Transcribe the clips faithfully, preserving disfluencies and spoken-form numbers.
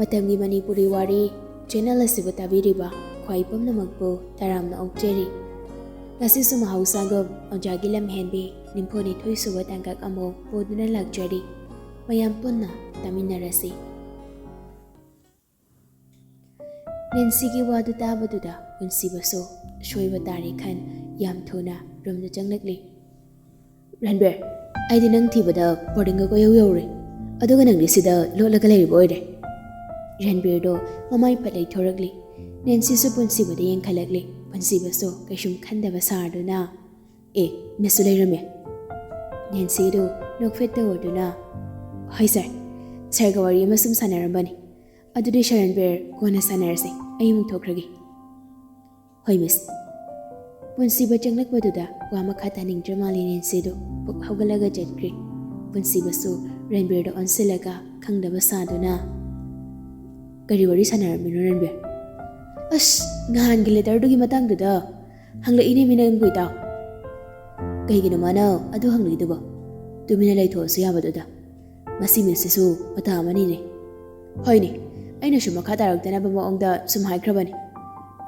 ꯃꯇꯝꯒꯤ ꯃꯅꯤꯄꯨꯔꯤ ꯋꯥꯔꯤ ꯆꯦꯅꯦꯜ ꯑꯁꯤꯕꯨ ꯇꯥꯕꯤꯔꯤꯕ ꯈ꯭ꯋꯥꯏ ꯄꯨꯝꯅꯃꯛꯄꯨ ꯇꯔꯥꯝꯅ ꯑꯣꯛꯆꯔꯤ꯫ ꯉꯁꯤꯁꯨ ꯃꯍꯧꯁꯥꯒꯨꯝ ꯑꯣꯖꯥꯒꯤ ꯂꯝꯍꯦꯟꯕꯤ ꯅꯤꯝꯐꯨ ꯅꯤꯊꯣꯏ ꯁꯨꯕ ꯇꯥꯡꯀꯛ ꯑꯃꯨꯛ ꯄꯨꯗꯨꯅ ꯂꯥꯛꯆꯔꯤ꯫ ꯃꯌꯥꯝ ꯄꯨꯟꯅ ꯇꯥꯃꯤꯟꯅꯔꯁꯤ꯫ ꯅꯦꯟꯁꯤꯒꯤ ꯋꯥꯗꯨ ꯇꯥꯕꯗꯨꯗ ꯄꯨꯟꯁꯤꯕꯁꯨ ꯁꯣꯏꯕ ꯇꯥꯔꯦ ꯈꯟ ꯌꯥꯝ ꯊꯨꯅ ꯔꯨꯝꯗ ꯆꯪꯂꯛꯂꯤ꯫ ꯔꯟꯕꯤꯔ, ꯑꯩꯗꯤ ꯅꯪ ꯊꯤꯕꯗ ꯕꯣꯔꯗꯤꯡꯒ ꯀꯣꯏꯌꯧ ꯌꯧꯔꯨꯔꯦ, ꯑꯗꯨꯒ ꯅꯪꯗꯤ ꯁꯤꯗ ꯂꯣꯠꯂꯒ ꯂꯩꯔꯤꯕ ꯑꯣꯏꯔꯦ꯫ ꯔꯟꯕꯤꯔꯗꯣ ꯃꯃꯥꯏ ꯐꯠ ꯂꯩꯊꯣꯔꯛꯂꯤ꯫ ꯅꯦꯟꯁꯤꯁꯨ ꯄꯨꯟꯁꯤꯕꯗ ꯌꯦꯡꯈꯠꯂꯛꯂꯤ꯫ ꯄꯨꯟꯁꯤꯕꯁꯨ ꯀꯩꯁꯨꯝ ꯈꯟꯗꯕ ꯁꯥꯔꯗꯨꯅ, "ꯑꯦ, ꯃꯤꯁꯁꯨ ꯂꯩꯔꯝꯃꯦ꯫" ꯅꯦꯟꯁꯤꯗꯨ ꯅꯣꯛꯐꯦꯠ ꯇꯧꯔꯗꯨꯅ, "ꯍꯣꯏ ꯁꯥꯔ, ꯁꯥꯔꯒ ꯋꯥꯔꯤ ꯑꯃ ꯁꯨꯝ ꯁꯥꯟꯅꯔꯝꯕꯅꯤ꯫ ꯑꯗꯨꯗꯤ ꯁꯥꯔ ꯔꯟꯕꯤꯔ, ꯀꯣꯟꯅ ꯁꯥꯟꯅꯔꯁꯦ, ꯑꯩ ꯑꯃꯨꯛ ꯊꯣꯛꯈ꯭ꯔꯒꯦ꯫" "ꯍꯣꯏ ꯃꯤꯁ꯫" ꯄꯨꯟꯁꯤꯕ ꯆꯪꯂꯛꯄꯗꯨꯗ ꯋꯥ ꯃꯈꯥ ꯇꯥꯅꯤꯡꯗ꯭ꯔ ꯃꯥꯜꯂꯦ ꯅꯦꯟꯁꯤꯗꯨ꯫ ꯄꯨꯛ ꯍꯧꯒꯠꯂꯒ ꯆꯠꯈ꯭ꯔꯦ꯫ ꯄꯨꯟꯁꯤꯕꯁꯨ ꯔꯟꯕꯤꯔꯗ ꯑꯣꯟꯁꯤꯜꯂꯒ ꯈꯪꯗꯕ ꯁꯥꯗꯨꯅ, "ꯀꯔꯤ ꯋꯥꯔꯤ ꯁꯥꯟꯅꯔꯝꯃꯤꯅꯣ ꯔꯟꯕꯤꯔ?" "ꯑꯁ, ꯅꯍꯥꯟꯒꯤ ꯂꯦꯇꯔꯗꯨꯒꯤ ꯃꯇꯥꯡꯗꯨꯗ ꯍꯪꯂꯛꯏꯅꯦ ꯃꯤ ꯅꯪꯕꯨ ꯏꯇꯥꯎ꯫" "ꯀꯩꯒꯤꯅꯣ ꯃꯥꯅ ꯑꯗꯨ ꯍꯪꯂꯛꯏꯗꯨꯕꯣ? ꯇꯨꯃꯤꯟꯅ ꯂꯩꯊꯣꯛꯑꯁꯨ ꯌꯥꯕꯗꯨꯗ꯫ ꯃꯁꯤ ꯃꯤꯁꯁꯤꯁꯨ ꯃꯇꯥ ꯑꯃꯅꯤꯅꯦ꯫" "ꯍꯣꯏꯅꯦ, ꯑꯩꯅꯁꯨ ꯃꯈꯥ ꯇꯥꯔꯛꯇꯅꯕ ꯃꯑꯣꯡꯗ ꯁꯨꯝ ꯍꯥꯏꯈ꯭ꯔꯕꯅꯤ꯫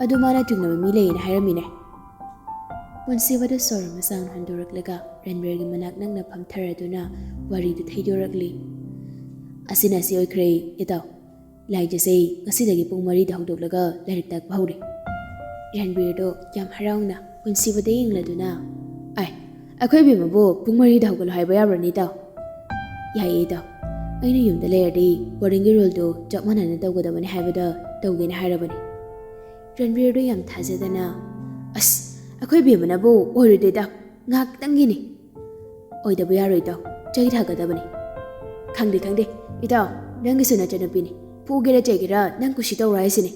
ꯑꯗꯨ ꯃꯥꯅ ꯆꯤꯡꯅꯕ ꯃꯤ ꯂꯩꯌꯦꯅ ꯍꯥꯏꯔꯝꯃꯤꯅꯦ꯫" ꯄꯨꯟꯁꯤꯕꯗ ꯁꯣꯔ ꯑꯃ ꯁꯥꯡꯅ ꯍꯣꯟꯗꯣꯔꯛꯂꯒ ꯔꯟꯕꯤꯔꯒꯤ ꯃꯅꯥꯛ ꯅꯛꯅ ꯐꯝꯊꯔꯗꯨꯅ ꯋꯥꯔꯤꯗꯨ ꯊꯩꯗꯣꯔꯛꯂꯤ꯫ "ꯑꯁꯤꯅ ꯑꯁꯤ ꯑꯣꯏꯈ꯭ꯔꯦ ꯏꯇꯥꯎ꯫ ꯂꯥꯏꯖꯁꯦ ꯉꯁꯤꯗꯒꯤ ꯄꯨꯡ ꯃꯔꯤꯗ ꯍꯧꯗꯣꯛꯂꯒ ꯂꯥꯏꯔꯤꯛ ꯇꯥꯛꯄ ꯍꯧꯔꯦ꯫" ꯔꯟꯕꯤꯔꯗꯣ ꯌꯥꯝ ꯍꯔꯥꯎꯅ ꯄꯨꯟꯁꯤꯕꯗ ꯌꯦꯡꯂꯗꯨꯅ, "ꯑꯥꯏ, ꯑꯩꯈꯣꯏ ꯏꯕꯦꯝꯃꯕꯨ ꯄꯨꯡ ꯃꯔꯤꯗ ꯍꯧꯒꯠꯂꯣ ꯍꯥꯏꯕ ꯌꯥꯕ꯭ꯔꯅꯤ ꯏꯇꯥꯎ?" "ꯌꯥꯏꯌꯦ ꯏꯇꯥꯎ, ꯑꯩꯅ ꯌꯨꯝꯗ ꯂꯩꯔꯗꯤ ꯕꯣꯔꯗꯤꯡꯒꯤ ꯔꯨꯜꯗꯣ ꯆꯞ ꯃꯥꯟꯅꯅ ꯇꯧꯒꯗꯕꯅꯤ ꯍꯥꯏꯕꯗ ꯇꯧꯒꯦꯅ ꯍꯥꯏꯔꯕꯅꯤ꯫" ꯔꯟꯕꯤꯔꯗꯣ ꯌꯥꯝ ꯊꯥꯖꯗꯅ, "ꯑꯁ, ꯑꯩꯈꯣꯏ ꯏꯕꯦꯝꯃꯅꯕꯨ ꯑꯣꯏꯔꯣꯏꯗ ꯏꯇꯥꯎ, ꯉꯥꯏꯍꯥꯛꯇꯪꯒꯤꯅꯤ꯫" "ꯑꯣꯏꯗꯕ ꯌꯥꯔꯣꯏ ꯏꯇꯥꯎ, ꯆꯩ ꯊꯥꯒꯗꯕꯅꯤ꯫" "ꯈꯪꯗꯦ ꯈꯪꯗꯦ ꯏꯇꯥꯎ, ꯅꯪꯒꯤꯁꯨ ꯅꯆꯟꯅꯨꯄꯤꯅꯤ, ꯐꯨꯒꯦꯔꯥ ꯆꯩꯒꯦꯔꯥ ꯅꯪ ꯀꯨꯁꯤ ꯇꯧꯔꯣ ꯍꯥꯏꯁꯤꯅꯤ꯫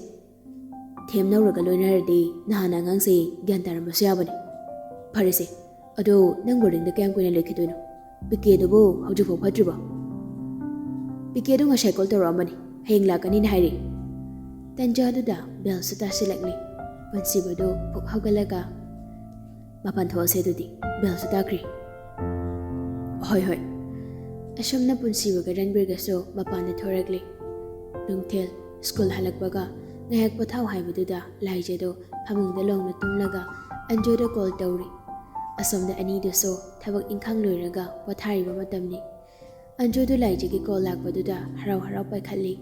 ꯊꯦꯝꯅꯧꯔꯒ ꯂꯣꯏꯅꯔꯗꯤ ꯅꯍꯥꯟꯅ ꯑꯉꯥꯡꯁꯦ ꯒ꯭ꯌꯥꯟ ꯇꯥꯔꯝꯕꯁꯨ ꯌꯥꯕꯅꯤ꯫ ꯐꯔꯦꯁꯦ, ꯑꯗꯣ ꯅꯪ ꯕꯣꯔꯗꯤꯡꯗ ꯀꯌꯥꯝ ꯀꯨꯏꯅ ꯂꯩꯈꯤꯗꯣꯏꯅꯣ? ꯄꯤꯀꯦꯗꯨꯕꯨ ꯍꯧꯖꯤꯛꯐꯥꯎ ꯐꯠꯇ꯭ꯔꯤꯕꯣ?" "ꯄꯤꯀꯦꯗꯨ ꯉꯁꯥꯏ ꯀꯣꯜ ꯇꯧꯔꯛꯑꯝꯕꯅꯤ, ꯍꯌꯦꯡ ꯂꯥꯛꯀꯅꯤꯅ ꯍꯥꯏꯔꯛꯏ꯫" ꯇꯟꯖꯥꯗꯨꯗ ꯕꯦꯜꯁꯨ ꯇꯥꯁꯤꯜꯂꯛꯂꯤ꯫ ꯄꯨꯟꯁꯤꯕꯗꯨ ꯐꯨꯛ ꯍꯧꯒꯠꯂꯒ, "ꯃꯄꯥꯟ ꯊꯣꯛꯑꯁꯦ ꯑꯗꯨꯗꯤ, ꯕꯦꯜꯁꯨ ꯇꯥꯈ꯭ꯔꯤ꯫" "ꯍꯣꯏ ꯍꯣꯏ꯫" ꯑꯁꯨꯝꯅ ꯄꯨꯟꯁꯤꯕꯒ ꯔꯟꯕꯤꯔꯒꯁꯨ ꯃꯄꯥꯟꯗ ꯊꯣꯔꯛꯂꯤ꯫ ꯅꯨꯡꯊꯤꯜ ꯁ꯭ꯀꯨꯜ ꯍꯜꯂꯛꯄꯒ ꯉꯥꯏꯍꯥꯛ ꯄꯣꯊꯥꯎ ꯍꯥꯏꯕꯗꯨꯗ ꯂꯥꯏꯖꯗꯣ ꯐꯃꯨꯡꯗ ꯂꯣꯡꯅ ꯇꯨꯝꯂꯒ ꯑꯟꯖꯨꯗ ꯀꯣꯜ ꯇꯧꯔꯤ꯫ ꯑꯁꯣꯝꯗ ꯑꯅꯤꯗꯨꯁꯨ ꯊꯕꯛ ꯏꯪꯈꯥꯡ ꯂꯣꯏꯔꯒ ꯄꯣꯊꯥꯔꯤꯕ ꯃꯇꯝꯅꯤ꯫ ꯑꯟꯖꯨꯗꯨ ꯂꯥꯏꯖꯒꯤ ꯀꯣꯜ ꯂꯥꯛꯄꯗꯨꯗ ꯍꯔꯥꯎ ꯍꯔꯥꯎ ꯄꯥꯏꯈꯠꯂꯤ꯫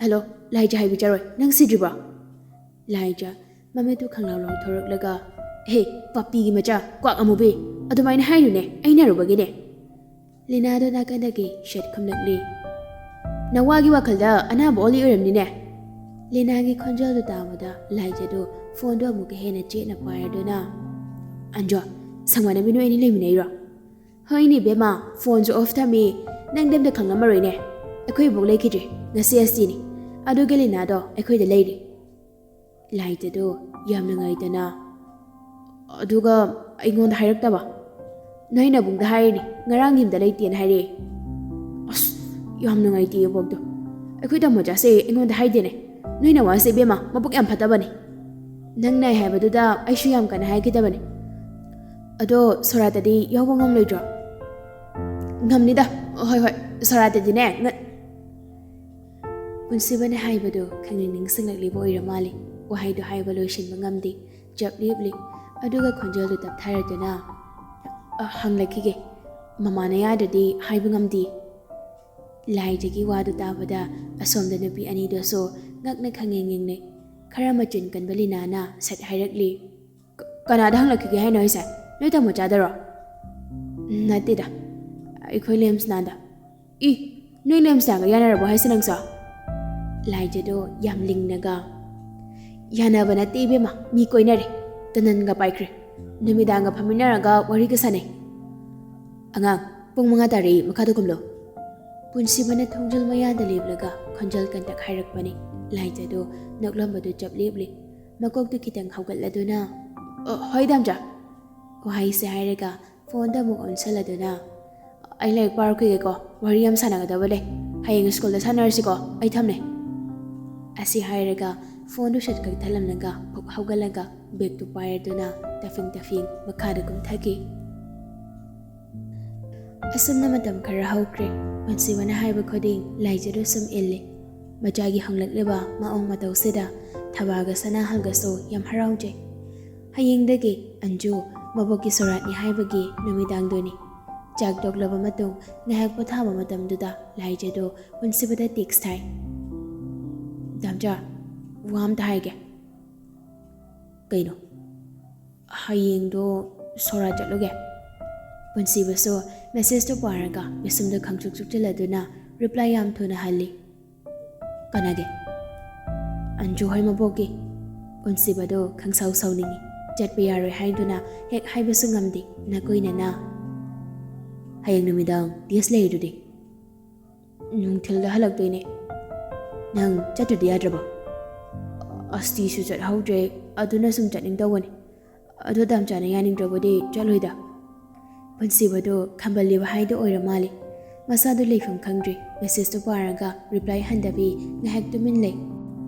"ꯍꯜꯂꯣ, ꯂꯥꯏꯖ ꯍꯥꯏꯕꯤꯆꯔꯣꯏ, ꯅꯪ ꯁꯤꯗ꯭ꯔꯤꯕꯣ?" ꯂꯥꯏꯖ ꯃꯃꯤꯠꯇꯨ ꯈꯪꯂꯥꯎ ꯂꯥꯎꯊꯣꯔꯛꯂꯒ, "ꯍꯦ, ꯄꯥꯄꯤꯒꯤ ꯃꯆꯥ, ꯀ꯭ꯋꯥꯛ ꯑꯃꯨꯕꯤ, ꯑꯗꯨꯃꯥꯏꯅ ꯍꯥꯏꯅꯨꯅꯦ, ꯑꯩꯅ ꯑꯔꯨꯕꯒꯤꯅꯦ꯫" ꯂꯤꯅꯥꯗꯣ ꯅꯥꯀꯟꯗꯒꯤ ꯁꯦꯠ ꯈꯨꯝꯂꯛꯂꯤ꯫ "ꯅꯋꯥꯒꯤ ꯋꯥꯈꯜꯗ ꯑꯅꯥꯕ ꯑꯣꯜꯂꯤ ꯑꯣꯏꯔꯝꯅꯤꯅꯦ꯫" ꯂꯤꯅꯥꯒꯤ ꯈꯣꯟꯖꯦꯜꯗꯨ ꯇꯥꯕꯗ ꯂꯥꯏꯖꯗꯨ ꯐꯣꯟꯗꯨ ꯑꯃꯨꯛꯀ ꯍꯦꯟꯅ ꯆꯦꯠꯅ ꯄꯥꯏꯔꯗꯨꯅ, "ꯑꯟꯖꯣ, ꯁꯪꯕꯥꯅꯕꯤ ꯅꯣꯏ ꯑꯅꯤ ꯂꯩꯃꯤꯟꯅꯩꯔꯣ?" "ꯍꯣꯏꯅꯦ ꯏꯕꯦꯝꯃ, ꯐꯣꯟꯁꯨ ꯑꯣꯐ ꯊꯝꯃꯤ꯫ ꯅꯪꯗꯤ ꯑꯝꯇ ꯈꯪꯂꯝꯃꯔꯣꯏꯅꯦ꯫ ꯑꯩꯈꯣꯏ ꯏꯕꯣꯛ ꯂꯩꯈꯤꯗ꯭ꯔꯦ꯫ ꯉꯁꯤ ꯑꯁꯇꯤꯅꯤ꯫ ꯑꯗꯨꯒꯤ ꯂꯤꯅꯥꯗꯣ ꯑꯩꯈꯣꯏꯗ ꯂꯩꯔꯤ꯫" ꯂꯥꯏꯖꯗꯣ ꯌꯥꯝ ꯅꯨꯡꯉꯥꯏꯇꯅ, "ꯑꯗꯨꯒ ꯑꯩꯉꯣꯟꯗ ꯍꯥꯏꯔꯛꯇꯕ?" "ꯅꯣꯏ ꯅꯕꯨꯡꯗ ꯍꯥꯏꯔꯤꯅꯤ, ꯉꯔꯥꯡ ꯌꯨꯝꯗ ꯂꯩꯇꯦꯅ ꯍꯥꯏꯔꯛꯑꯦ꯫" "ꯑꯁ, ꯌꯥꯝ ꯅꯨꯡꯉꯥꯏꯇꯦ ꯏꯕꯣꯛꯇꯣ꯫ ꯑꯩꯈꯣꯏ ꯇꯥꯃꯣꯆꯥꯁꯦ ꯑꯩꯉꯣꯟꯗ ꯍꯥꯏꯗꯦꯅꯦ꯫ ꯅꯣꯏ ꯅꯋꯥꯁꯦ ꯏꯕꯦꯝꯃ ꯃꯕꯨꯛ ꯌꯥꯝ ꯐꯠꯇꯕꯅꯦ꯫ ꯅꯪ ꯅꯥꯏ ꯍꯥꯏꯕꯗꯨꯗ ꯑꯩꯁꯨ ꯌꯥꯝ ꯀꯟꯅ ꯍꯥꯏꯈꯤꯗꯕꯅꯦ꯫ ꯑꯗꯣ ꯁꯣꯔꯥꯠꯇꯗꯤ ꯌꯥꯎꯕ ꯉꯝꯂꯣꯏꯗ꯭ꯔꯣ?" "ꯉꯝꯅꯤꯗ꯫ ꯍꯣꯏ, ꯍꯣꯏ, ꯁꯣꯔꯥꯠꯇꯗꯤꯅꯦ ꯉ-" ꯄꯨꯟꯁꯤꯕꯅ ꯍꯥꯏꯕꯗꯨ ꯈꯪꯅꯤꯡ ꯅꯤꯡꯁꯤꯡꯂꯛꯂꯤꯕ ꯑꯣꯏꯔ ꯃꯥꯜꯂꯤ꯫ ꯋꯥꯍꯩꯗꯨ ꯍꯥꯏꯕ ꯂꯣꯏꯁꯤꯟꯕ ꯉꯝꯗꯦ꯫ ꯆꯞ ꯂꯦꯞꯂꯤ꯫ ꯑꯗꯨꯒ ꯈꯣꯟꯖꯦꯜꯗꯨ ꯇꯞꯊꯔꯗꯨꯅ, "ꯑ, ꯍꯪꯂꯛꯈꯤꯒꯦ꯫ ꯃꯃꯥꯅ ꯌꯥꯗ꯭ꯔꯗꯤ ꯍꯥꯏꯕ ꯉꯝꯗꯦ꯫" ꯂꯥꯏꯖꯒꯤ ꯋꯥꯗꯨ ꯇꯥꯕꯗ ꯑꯁꯣꯝꯗ ꯅꯨꯄꯤ ꯑꯅꯤꯗꯨꯁꯨ ꯉꯛꯅ ꯈꯪꯌꯦꯡ ꯌꯦꯡꯅꯩ꯫ ꯈꯔ ꯃꯆꯤꯟ ꯀꯟꯕ ꯂꯤꯅꯥꯅ ꯁꯠ ꯍꯥꯏꯔꯛꯂꯤ꯫ "ꯀ-, ꯀꯅꯥꯗ ꯍꯪꯂꯛꯈꯤꯒꯦ ꯍꯥꯏꯅꯣ ꯍꯥꯏꯁꯦ? ꯅꯣꯏ ꯇꯥꯃꯣꯆꯥꯗꯔꯣ?" "ꯅꯠꯇꯦꯗ, ꯑꯩꯈꯣꯏ ꯂꯦꯝꯁꯅꯥꯗ꯫" "ꯏ, ꯅꯣꯏ ꯂꯦꯝꯁꯅꯥꯒ ꯌꯥꯅꯔꯕꯣ ꯍꯥꯏꯁꯦ ꯅꯪꯁꯨ?" ꯂꯥꯏꯖꯗꯣ ꯌꯥꯝ ꯂꯤꯡꯅꯒ, "ꯌꯥꯅꯕ ꯅꯠꯇꯦ ꯏꯕꯦꯝꯃ, ꯃꯤ ꯀꯣꯏꯅꯔꯦ꯫ ꯇꯅꯟꯒ ꯄꯥꯏꯈ꯭ꯔꯦ꯫ ꯅꯨꯃꯤꯗꯥꯡꯒ ꯐꯝꯃꯤꯟꯅꯔꯒ ꯋꯥꯔꯤꯒ ꯁꯥꯟꯅꯩ꯫ ꯑꯉꯥꯡ, ꯄꯨꯡ ꯃꯉꯥ ꯇꯥꯔꯦ, ꯃꯈꯥꯗ ꯀꯨꯝꯂꯣ꯫" ꯄꯨꯟꯁꯤꯕꯅ ꯊꯣꯡꯖꯤꯜ ꯃꯌꯥꯗ ꯂꯦꯞꯂꯒ ꯈꯣꯟꯖꯦꯜ ꯀꯟꯇꯛ ꯍꯥꯏꯔꯛꯄꯅꯤ꯫ ꯂꯥꯏꯖꯗꯣ ꯅꯣꯛꯂꯝꯕꯗꯨ ꯆꯞ ꯂꯦꯞꯂꯤ꯫ ꯃꯀꯣꯛꯇꯨ ꯈꯤꯇꯪ ꯍꯧꯒꯠꯂꯗꯨꯅ, "ꯑ, ꯍꯣꯏ ꯗꯥꯝꯆꯥ꯫" ꯋꯥꯍꯩꯁꯦ ꯍꯥꯏꯔꯒ ꯐꯣꯟꯗ ꯑꯃꯨꯛ ꯑꯣꯟꯁꯜꯂꯗꯨꯅ, "ꯑꯩ ꯂꯥꯏꯔꯤꯛ ꯄꯥꯔꯨꯈꯤꯒꯦꯀꯣ, ꯋꯥꯔꯤ ꯌꯥꯝ ꯁꯥꯟꯅꯒꯗꯕ ꯂꯩ꯫ ꯍꯌꯦꯡ ꯁ꯭ꯀꯨꯜꯗ ꯁꯥꯟꯅꯔꯁꯤꯀꯣ, ꯑꯩ ꯊꯝꯃꯦ꯫" ꯑꯁꯤ ꯍꯥꯏꯔꯒ ꯐꯣꯟꯗꯨ ꯁꯠ ꯀꯛꯊꯠꯂꯝꯂꯒ ꯐꯨꯛ ꯍꯧꯒꯠꯂꯒ ꯕꯦꯒꯇꯨ ꯄꯥꯏꯔꯗꯨꯅ ꯇꯐꯤꯡ ꯇꯐꯤꯡ ꯃꯈꯥꯗ ꯀꯨꯝꯊꯈꯤ꯫ ꯑꯁꯨꯝꯅ ꯃꯇꯝ ꯈꯔ ꯍꯧꯈ꯭ꯔꯦ꯫ ꯄꯨꯟꯁꯤꯕꯅ ꯍꯥꯏꯕ ꯈꯨꯗꯤꯡ ꯂꯥꯏꯖꯗꯨ ꯁꯨꯝ ꯏꯜꯂꯤ꯫ ꯃꯆꯥꯒꯤ ꯍꯣꯡꯂꯛꯂꯤꯕ ꯃꯑꯣꯡ ꯃꯇꯧꯁꯤꯗ ꯊꯕꯥꯒ ꯁꯅꯥꯍꯜꯒꯁꯨ ꯌꯥꯝ ꯍꯔꯥꯎꯖꯩ꯫ ꯍꯌꯦꯡꯗꯒꯤ ꯑꯟꯖꯨ ꯃꯕꯣꯛꯀꯤ ꯁꯣꯔꯥꯠꯅꯤ ꯍꯥꯏꯕꯒꯤ ꯅꯨꯃꯤꯗꯥꯡꯗꯨꯅꯤ꯫ ꯆꯥꯛ ꯇꯣꯛꯂꯕ ꯃꯇꯨꯡ ꯉꯥꯏꯍꯥꯛ ꯄꯣꯊꯥꯕ ꯃꯇꯝꯗꯨꯗ ꯂꯥꯏꯖꯗꯨ ꯄꯨꯟꯁꯤꯕꯗ ꯇꯦꯛꯁ ꯊꯥꯏ꯫ "ꯗꯥꯝꯆꯥ, ꯋꯥ ꯑꯝꯇ ꯍꯥꯏꯒꯦ꯫" "ꯀꯩꯅꯣ?" "ꯍꯌꯦꯡꯗꯣ ꯁꯣꯔꯥꯠ ꯆꯠꯂꯨꯒꯦ꯫" ꯄꯨꯟꯁꯤꯕꯁꯨ ꯃꯦꯁꯦꯖꯇꯣ ꯄꯥꯔꯒ ꯄꯤꯁꯨꯝꯗ ꯈꯪꯆꯨꯛ ꯆꯨꯛꯆꯜꯂꯗꯨꯅ ꯔꯤꯄ꯭ꯂꯥꯏ ꯌꯥꯝ ꯊꯨꯅ ꯍꯜꯂꯤ꯫ "ꯀꯅꯥꯒꯤ?" "ꯑꯟꯖꯨ ꯍꯣꯏ ꯃꯕꯣꯛꯀꯤ꯫" ꯄꯨꯟꯁꯤꯕꯗꯣ ꯈꯪꯁꯥꯎ ꯁꯥꯎꯅꯤꯡꯉꯤ꯫ ꯆꯠꯄ ꯌꯥꯔꯣꯏ ꯍꯥꯏꯗꯨꯅ ꯍꯦꯛ ꯍꯥꯏꯕꯁꯨ ꯉꯝꯗꯦ꯫ ꯅꯀꯨꯏꯅꯅ, "ꯍꯌꯦꯡ ꯅꯨꯃꯤꯗꯥꯡ ꯇꯦꯁ ꯂꯩꯔꯤꯗꯨꯗꯤ?" "ꯅꯨꯡꯊꯤꯜꯗ ꯍꯜꯂꯛꯇꯣꯏꯅꯦ꯫ ꯅꯪ ꯆꯠꯇ꯭ꯔꯗꯤ ꯌꯥꯗ꯭ꯔꯕꯣ?" "ꯑꯁꯇꯤꯁꯨ ꯆꯠꯍꯧꯗ꯭ꯔꯦ, ꯑꯗꯨꯅ ꯁꯨꯝ ꯆꯠꯅꯤꯡꯗꯧꯕꯅꯦ꯫ ꯑꯗꯣ ꯗꯥꯝꯆꯥꯅ ꯌꯥꯅꯤꯡꯗ꯭ꯔꯕꯨꯗꯤ ꯆꯠꯂꯣꯏꯗ꯫" ꯄꯨꯟꯁꯤꯕꯗꯨ ꯈꯝꯕꯜꯂꯤꯕ ꯍꯥꯏꯗꯨ ꯑꯣꯏꯔ ꯃꯥꯜꯂꯤ꯫ ꯃꯁꯥꯗꯨ ꯂꯩꯐꯝ ꯈꯪꯗ꯭ꯔꯤ꯫ ꯃꯦꯁꯦꯖꯇꯨ ꯄꯥꯔꯒ ꯔꯤꯄ꯭ꯂꯥꯏ ꯍꯟꯗꯕꯤ ꯉꯥꯏꯍꯥꯛ ꯇꯨꯃꯤꯟ ꯂꯩ꯫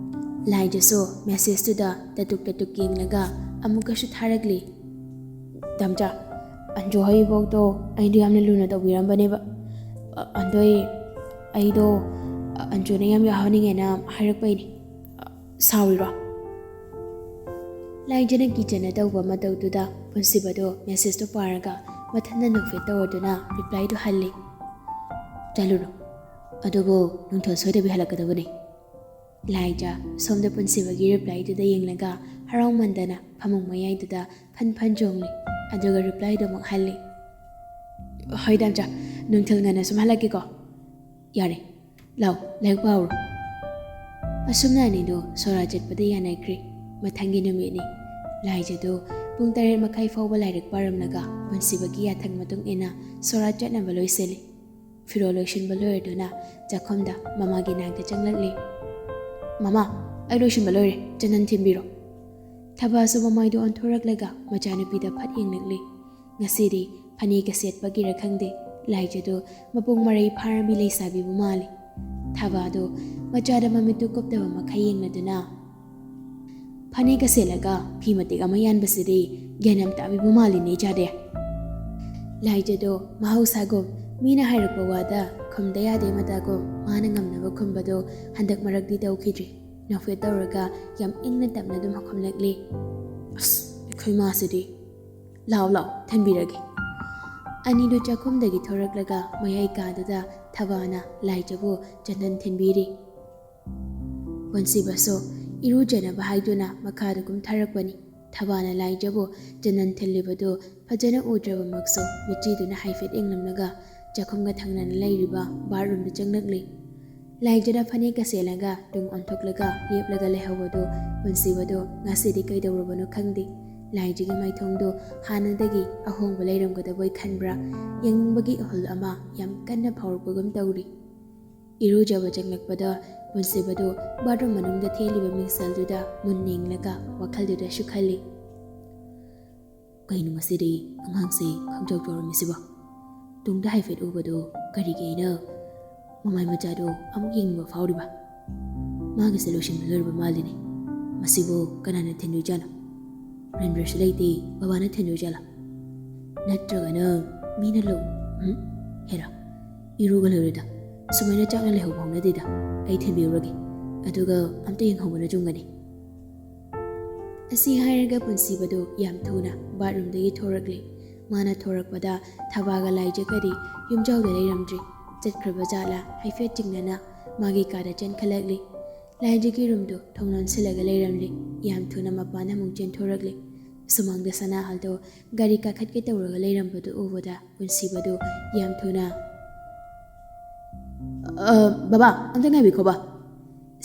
ꯂꯥꯏꯖꯁꯨ ꯃꯦꯁꯦꯖꯇꯨꯗ ꯇꯇꯨꯛ ꯇꯇꯨꯛ ꯌꯦꯡꯂꯒ ꯑꯃꯨꯛꯀꯁꯨ ꯊꯥꯔꯛꯂꯤ꯫ "ꯗꯥꯝꯆꯥ, ꯑꯟꯖꯨ ꯍꯣꯏ ꯏꯕꯣꯛꯇꯣ ꯑꯩꯗꯣ ꯌꯥꯝꯅ ꯂꯨꯅ ꯇꯧꯕꯤꯔꯝꯕꯅꯦꯕ꯫ ꯑ-, ꯑꯗꯨꯏ ꯑꯩꯗꯣ, ꯑ, ꯑꯟꯖꯨꯅ ꯌꯥꯝ ꯌꯥꯎꯍꯟꯅꯤꯡꯉꯦꯅ ꯍꯥꯏꯔꯛꯄꯩꯅꯦ꯫ ꯑ, ꯁꯥꯎꯔꯤꯔꯣ?" ꯂꯥꯏꯖꯅ ꯀꯤꯖꯅ ꯇꯧꯕ ꯃꯇꯧꯗꯨꯗ ꯄꯨꯟꯁꯤꯕꯗꯣ ꯃꯦꯁꯦꯖꯇꯣ ꯄꯥꯔꯒ ꯃꯊꯟꯇ ꯅꯣꯛꯐꯦꯠ ꯇꯧꯔꯗꯨꯅ ꯔꯤꯄ꯭ꯂꯥꯏꯗꯣ ꯍꯜꯂꯤ꯫ "ꯆꯠꯂꯨꯔꯣ꯫ ꯑꯗꯨꯕꯨ ꯅꯨꯡꯊꯤꯜ ꯁꯣꯏꯗꯕꯤ ꯍꯜꯂꯛꯀꯗꯕꯅꯤ꯫" ꯂꯥꯏꯖ ꯁꯣꯝꯗ ꯄꯨꯟꯁꯤꯕꯒꯤ ꯔꯤꯄ꯭ꯂꯥꯏꯗꯨꯗ ꯌꯦꯡꯂꯒ ꯍꯔꯥꯎꯃꯟꯗꯅ ꯐꯃꯨꯡ ꯃꯌꯥꯏꯗꯨꯗ ꯐꯟ ꯐꯟ ꯆꯣꯡꯂꯤ꯫ ꯑꯗꯨꯒ ꯔꯤꯄ꯭ꯂꯥꯏꯗꯨ ꯑꯃꯨꯛ ꯍꯜꯂꯤ꯫ "ꯍꯣꯏ ꯗꯥꯝꯆꯥ, ꯅꯨꯡꯊꯤꯜ ꯉꯟꯅ ꯁꯨꯝ ꯍꯜꯂꯛꯀꯦꯀꯣ꯫ ꯌꯥꯔꯦ, ꯂꯥꯎ, ꯂꯥꯏꯔꯤꯛ ꯄꯥꯎꯔꯣ꯫" ꯑꯁꯨꯝꯅ ꯑꯅꯤꯗꯣ ꯁꯣꯔꯥ ꯆꯠꯄꯗ ꯌꯥꯅꯈ꯭ꯔꯦ꯫ ꯃꯊꯪꯒꯤ ꯅꯨꯃꯤꯠꯅꯤ꯫ ꯂꯥꯏꯖꯗꯨ ꯄꯨꯡ ꯇꯔꯦꯠ ꯃꯈꯥꯏ ꯐꯥꯎꯕ ꯂꯥꯏꯔꯤꯛ ꯄꯥꯔꯝꯂꯒ ꯄꯨꯟꯁꯤꯕꯒꯤ ꯌꯥꯊꯪ ꯃꯇꯨꯡ ꯏꯟꯅ ꯁꯣꯔꯥ ꯆꯠꯅꯕ ꯂꯣꯏꯁꯤꯜꯂꯤ꯫ ꯐꯤꯔꯣꯜ ꯂꯣꯏꯁꯤꯟꯕ ꯂꯣꯏꯔꯗꯨꯅ ꯆꯥꯛꯈꯨꯝꯗ ꯃꯃꯥꯒꯤ ꯅꯥꯛꯇ ꯆꯪꯂꯛꯂꯤ꯫ "ꯃꯃꯥ, ꯑꯩ ꯂꯣꯏꯁꯤꯟꯕ ꯂꯣꯏꯔꯦ, ꯆꯅꯝ ꯊꯤꯟꯕꯤꯔꯣ꯫" ꯊꯕꯥꯁꯨ ꯃꯃꯥꯏꯗꯨ ꯑꯣꯟꯊꯣꯔꯛꯂꯒ ꯃꯆꯥꯅꯨꯄꯤꯗ ꯐꯠ ꯌꯦꯡꯂꯛꯂꯤ꯫ ꯉꯁꯤꯗꯤ ꯐꯅꯦꯛꯀ ꯁꯦꯠꯄꯒꯤꯔ ꯈꯪꯗꯦ, ꯂꯥꯏꯖꯗꯨ ꯃꯄꯨꯡ ꯃꯔꯩ ꯐꯥꯔꯕꯤ ꯂꯩꯁꯥꯕꯤꯕꯨ ꯃꯥꯜꯂꯤ꯫ ꯊꯕꯥꯗꯨ ꯃꯆꯥꯗ ꯃꯃꯤꯠꯇꯨ ꯀꯨꯞꯇꯕ ꯃꯈꯩ ꯌꯦꯡꯂꯗꯨꯅ, "ꯐꯅꯦꯛꯀ ꯁꯦꯠꯂꯒ ꯐꯤ ꯃꯇꯦꯛ ꯑꯃ ꯌꯥꯟꯕꯁꯤꯗꯤ ꯒ꯭ꯌꯥꯟ ꯌꯥꯝ ꯇꯥꯕꯤꯕ ꯃꯥꯜꯂꯤꯅꯦ ꯏꯆꯥꯗꯤ꯫" ꯂꯥꯏꯖꯗꯨ ꯃꯍꯧꯁꯥꯒꯨꯝ ꯃꯤꯅ ꯍꯥꯏꯔꯛꯄ ꯋꯥꯗ ꯈꯨꯝꯗ ꯌꯥꯗꯦ ꯃꯇꯥꯒꯨꯝ ꯃꯥꯅ ꯉꯝꯅꯕ ꯈꯨꯝꯕꯗꯣ ꯍꯟꯗꯛ ꯃꯔꯛꯇꯤ ꯇꯧꯈꯤꯗ꯭ꯔꯤ꯫ ꯅꯣꯛꯐꯦꯠ ꯇꯧꯔꯒ ꯌꯥꯝ ꯏꯪꯅ ꯇꯞꯅ ꯑꯗꯨꯝ ꯈꯨꯝꯂꯛꯂꯤ꯫ "ꯑꯁ, ꯑꯩꯈꯣꯏ ꯃꯥꯁꯤꯗꯤ꯫ ꯂꯥꯎ, ꯂꯥꯎ, ꯊꯤꯟꯕꯤꯔꯒꯦ꯫" ꯑꯅꯤꯗꯨ ꯆꯥꯛꯈꯨꯝꯗꯒꯤ ꯊꯣꯔꯛꯂꯒ ꯃꯌꯥꯏ ꯀꯥꯗꯨꯗ ꯊꯕꯥꯅ ꯂꯥꯏꯖꯕꯨ ꯆꯟꯗꯟ ꯊꯤꯟꯕꯤꯔꯤ꯫ ꯄꯨꯟꯁꯤꯕꯁꯨ ꯏꯔꯨꯖꯅꯕ ꯍꯥꯏꯗꯨꯅ ꯃꯈꯥꯗ ꯀꯨꯝꯊꯔꯛꯄꯅꯤ꯫ ꯊꯕꯥꯅ ꯂꯥꯏꯖꯕꯨ ꯆꯟꯗꯟ ꯊꯤꯜꯂꯤꯕꯗꯨ ꯐꯖꯅ ꯎꯗ꯭ꯔꯕꯃꯛꯁꯨ ꯃꯤꯠꯆꯤꯗꯨꯅ ꯍꯥꯏꯐꯦꯠ ꯌꯦꯡꯂꯝꯂꯒ ꯆꯥꯛꯈꯨꯝꯒ ꯊꯪꯅꯅ ꯂꯩꯔꯤꯕ ꯕꯥꯠꯔꯨꯝꯗ ꯆꯪꯂꯛꯂꯤ꯫ ꯂꯥꯏꯖꯅ ꯐꯅꯦꯛꯀ ꯁꯦꯠꯂꯒ ꯇꯨꯡ ꯑꯣꯟꯊꯣꯛꯂꯒ ꯂꯦꯞꯂꯒ ꯂꯩꯍꯧꯕꯗꯨ ꯄꯨꯟꯁꯤꯕꯗꯨ ꯉꯁꯤꯗꯤ ꯀꯩꯗꯧꯔꯕꯅꯣ ꯈꯪꯗꯦ꯫ ꯂꯥꯏꯖꯒꯤ ꯃꯥꯏꯊꯣꯡꯗꯨ ꯍꯥꯟꯅꯗꯒꯤ ꯑꯍꯣꯡꯕ ꯂꯩꯔꯝꯒꯗꯕꯣꯏ ꯈꯟꯕ꯭ꯔꯥ, ꯌꯦꯡꯅꯤꯡꯕꯒꯤ ꯏꯍꯨꯜ ꯑꯃ ꯌꯥꯝ ꯀꯟꯅ ꯐꯥꯎꯔꯛꯄꯒꯨꯝ ꯇꯧꯔꯤ꯫ ꯏꯔꯨꯖꯕ ꯆꯪꯂꯛꯄꯗ ꯄꯨꯟꯁꯤꯕꯗꯨ ꯕꯥꯠꯔꯨꯝ ꯃꯅꯨꯡꯗ ꯊꯦꯜꯂꯤꯕ ꯃꯤꯡꯁꯦꯜꯗꯨꯗ ꯃꯨꯟ ꯌꯦꯡꯂꯒ ꯋꯥꯈꯜꯗꯨꯗꯁꯨ ꯈꯜꯂꯤ꯫ "ꯀꯩꯅꯣ ꯉꯁꯤꯗꯤ ꯑꯉꯥꯡꯁꯦ ꯈꯪꯆꯥꯎ ꯆꯥꯎꯔꯝꯃꯤꯁꯤꯕꯣ? ꯇꯨꯡꯗ ꯍꯥꯏꯐꯦꯠ ꯎꯕꯗꯣ ꯀꯔꯤꯒꯤ ꯑꯩꯅ ꯃꯃꯥꯏ ꯃꯆꯥꯗꯣ ꯑꯃꯨꯛ ꯌꯦꯡꯅꯤꯡꯕ ꯐꯥꯎꯔꯤꯕ? ꯃꯥꯒꯤꯁꯦ ꯂꯣꯏꯁꯤꯟꯕ ꯂꯣꯏꯔꯕ ꯃꯥꯜꯂꯤꯅꯦ꯫ ꯃꯁꯤꯕꯨ ꯀꯅꯥꯅ ꯊꯤꯟꯗꯣꯏꯖꯥꯠꯅꯣ? ꯔꯟꯕꯤꯔꯁꯨ ꯂꯩꯇꯦ, ꯕꯕꯥꯅ ꯊꯤꯟꯗꯣꯏꯖꯥꯠꯂꯥ? ꯅꯠꯇ꯭ꯔꯒꯅ ꯃꯤꯅ ꯂꯧ-, ꯎꯝ? ꯍꯦꯔꯥ, ꯏꯔꯨꯒ ꯂꯣꯏꯔꯦꯗ꯫ ꯁꯨꯃꯥꯏꯅ ꯆꯥꯛꯅ ꯂꯩꯍꯧꯕ ꯍꯧꯅꯗꯦꯗ꯫ ꯑꯩ ꯊꯤꯟꯕꯤꯔꯨꯔꯒꯦ꯫ ꯑꯗꯨꯒ ꯑꯝꯇ ꯌꯦꯡꯍꯧꯕꯅ ꯆꯨꯝꯒꯅꯤ꯫" ꯑꯁꯤ ꯍꯥꯏꯔꯒ ꯄꯨꯟꯁꯤꯕꯗꯨ ꯌꯥꯝ ꯊꯨꯅ ꯕꯥꯠꯔꯨꯝꯗꯒꯤ ꯊꯣꯔꯛꯂꯦ꯫ ꯃꯥꯅ ꯊꯣꯔꯛꯄꯗ ꯊꯕꯥꯒ ꯂꯥꯏꯖꯒꯗꯤ ꯌꯨꯝꯖꯥꯎꯗ ꯂꯩꯔꯝꯗ꯭ꯔꯤ꯫ ꯆꯠꯈ꯭ꯔꯕ ꯖꯥꯠꯂꯥ ꯍꯥꯏꯐꯦꯠ ꯆꯤꯡꯅꯅ ꯃꯥꯒꯤ ꯀꯥꯗ ꯆꯦꯟꯈꯠꯂꯛꯂꯤ꯫ ꯂꯥꯏꯖꯒꯤ ꯔꯨꯝꯗꯨ ꯊꯣꯡ ꯂꯣꯟꯁꯤꯜꯂꯒ ꯂꯩꯔꯝꯂꯤ꯫ ꯌꯥꯝ ꯊꯨꯅ ꯃꯄꯥꯟꯗ ꯑꯃꯨꯛ ꯆꯦꯟꯊꯣꯔꯛꯂꯤ꯫ ꯁꯨꯃꯥꯡꯗ ꯁꯅꯥꯍꯜꯗꯣ ꯒꯥꯔꯤ ꯀꯥꯈꯠꯀꯦ ꯇꯧꯔꯒ ꯂꯩꯔꯝꯕꯗꯨ ꯎꯕꯗ ꯄꯨꯟꯁꯤꯕꯗꯨ ꯌꯥꯝ ꯊꯨꯅ, "ꯑ, ꯕꯕꯥ, ꯑꯝꯇ ꯉꯥꯏꯕꯤꯈꯣꯕ꯫"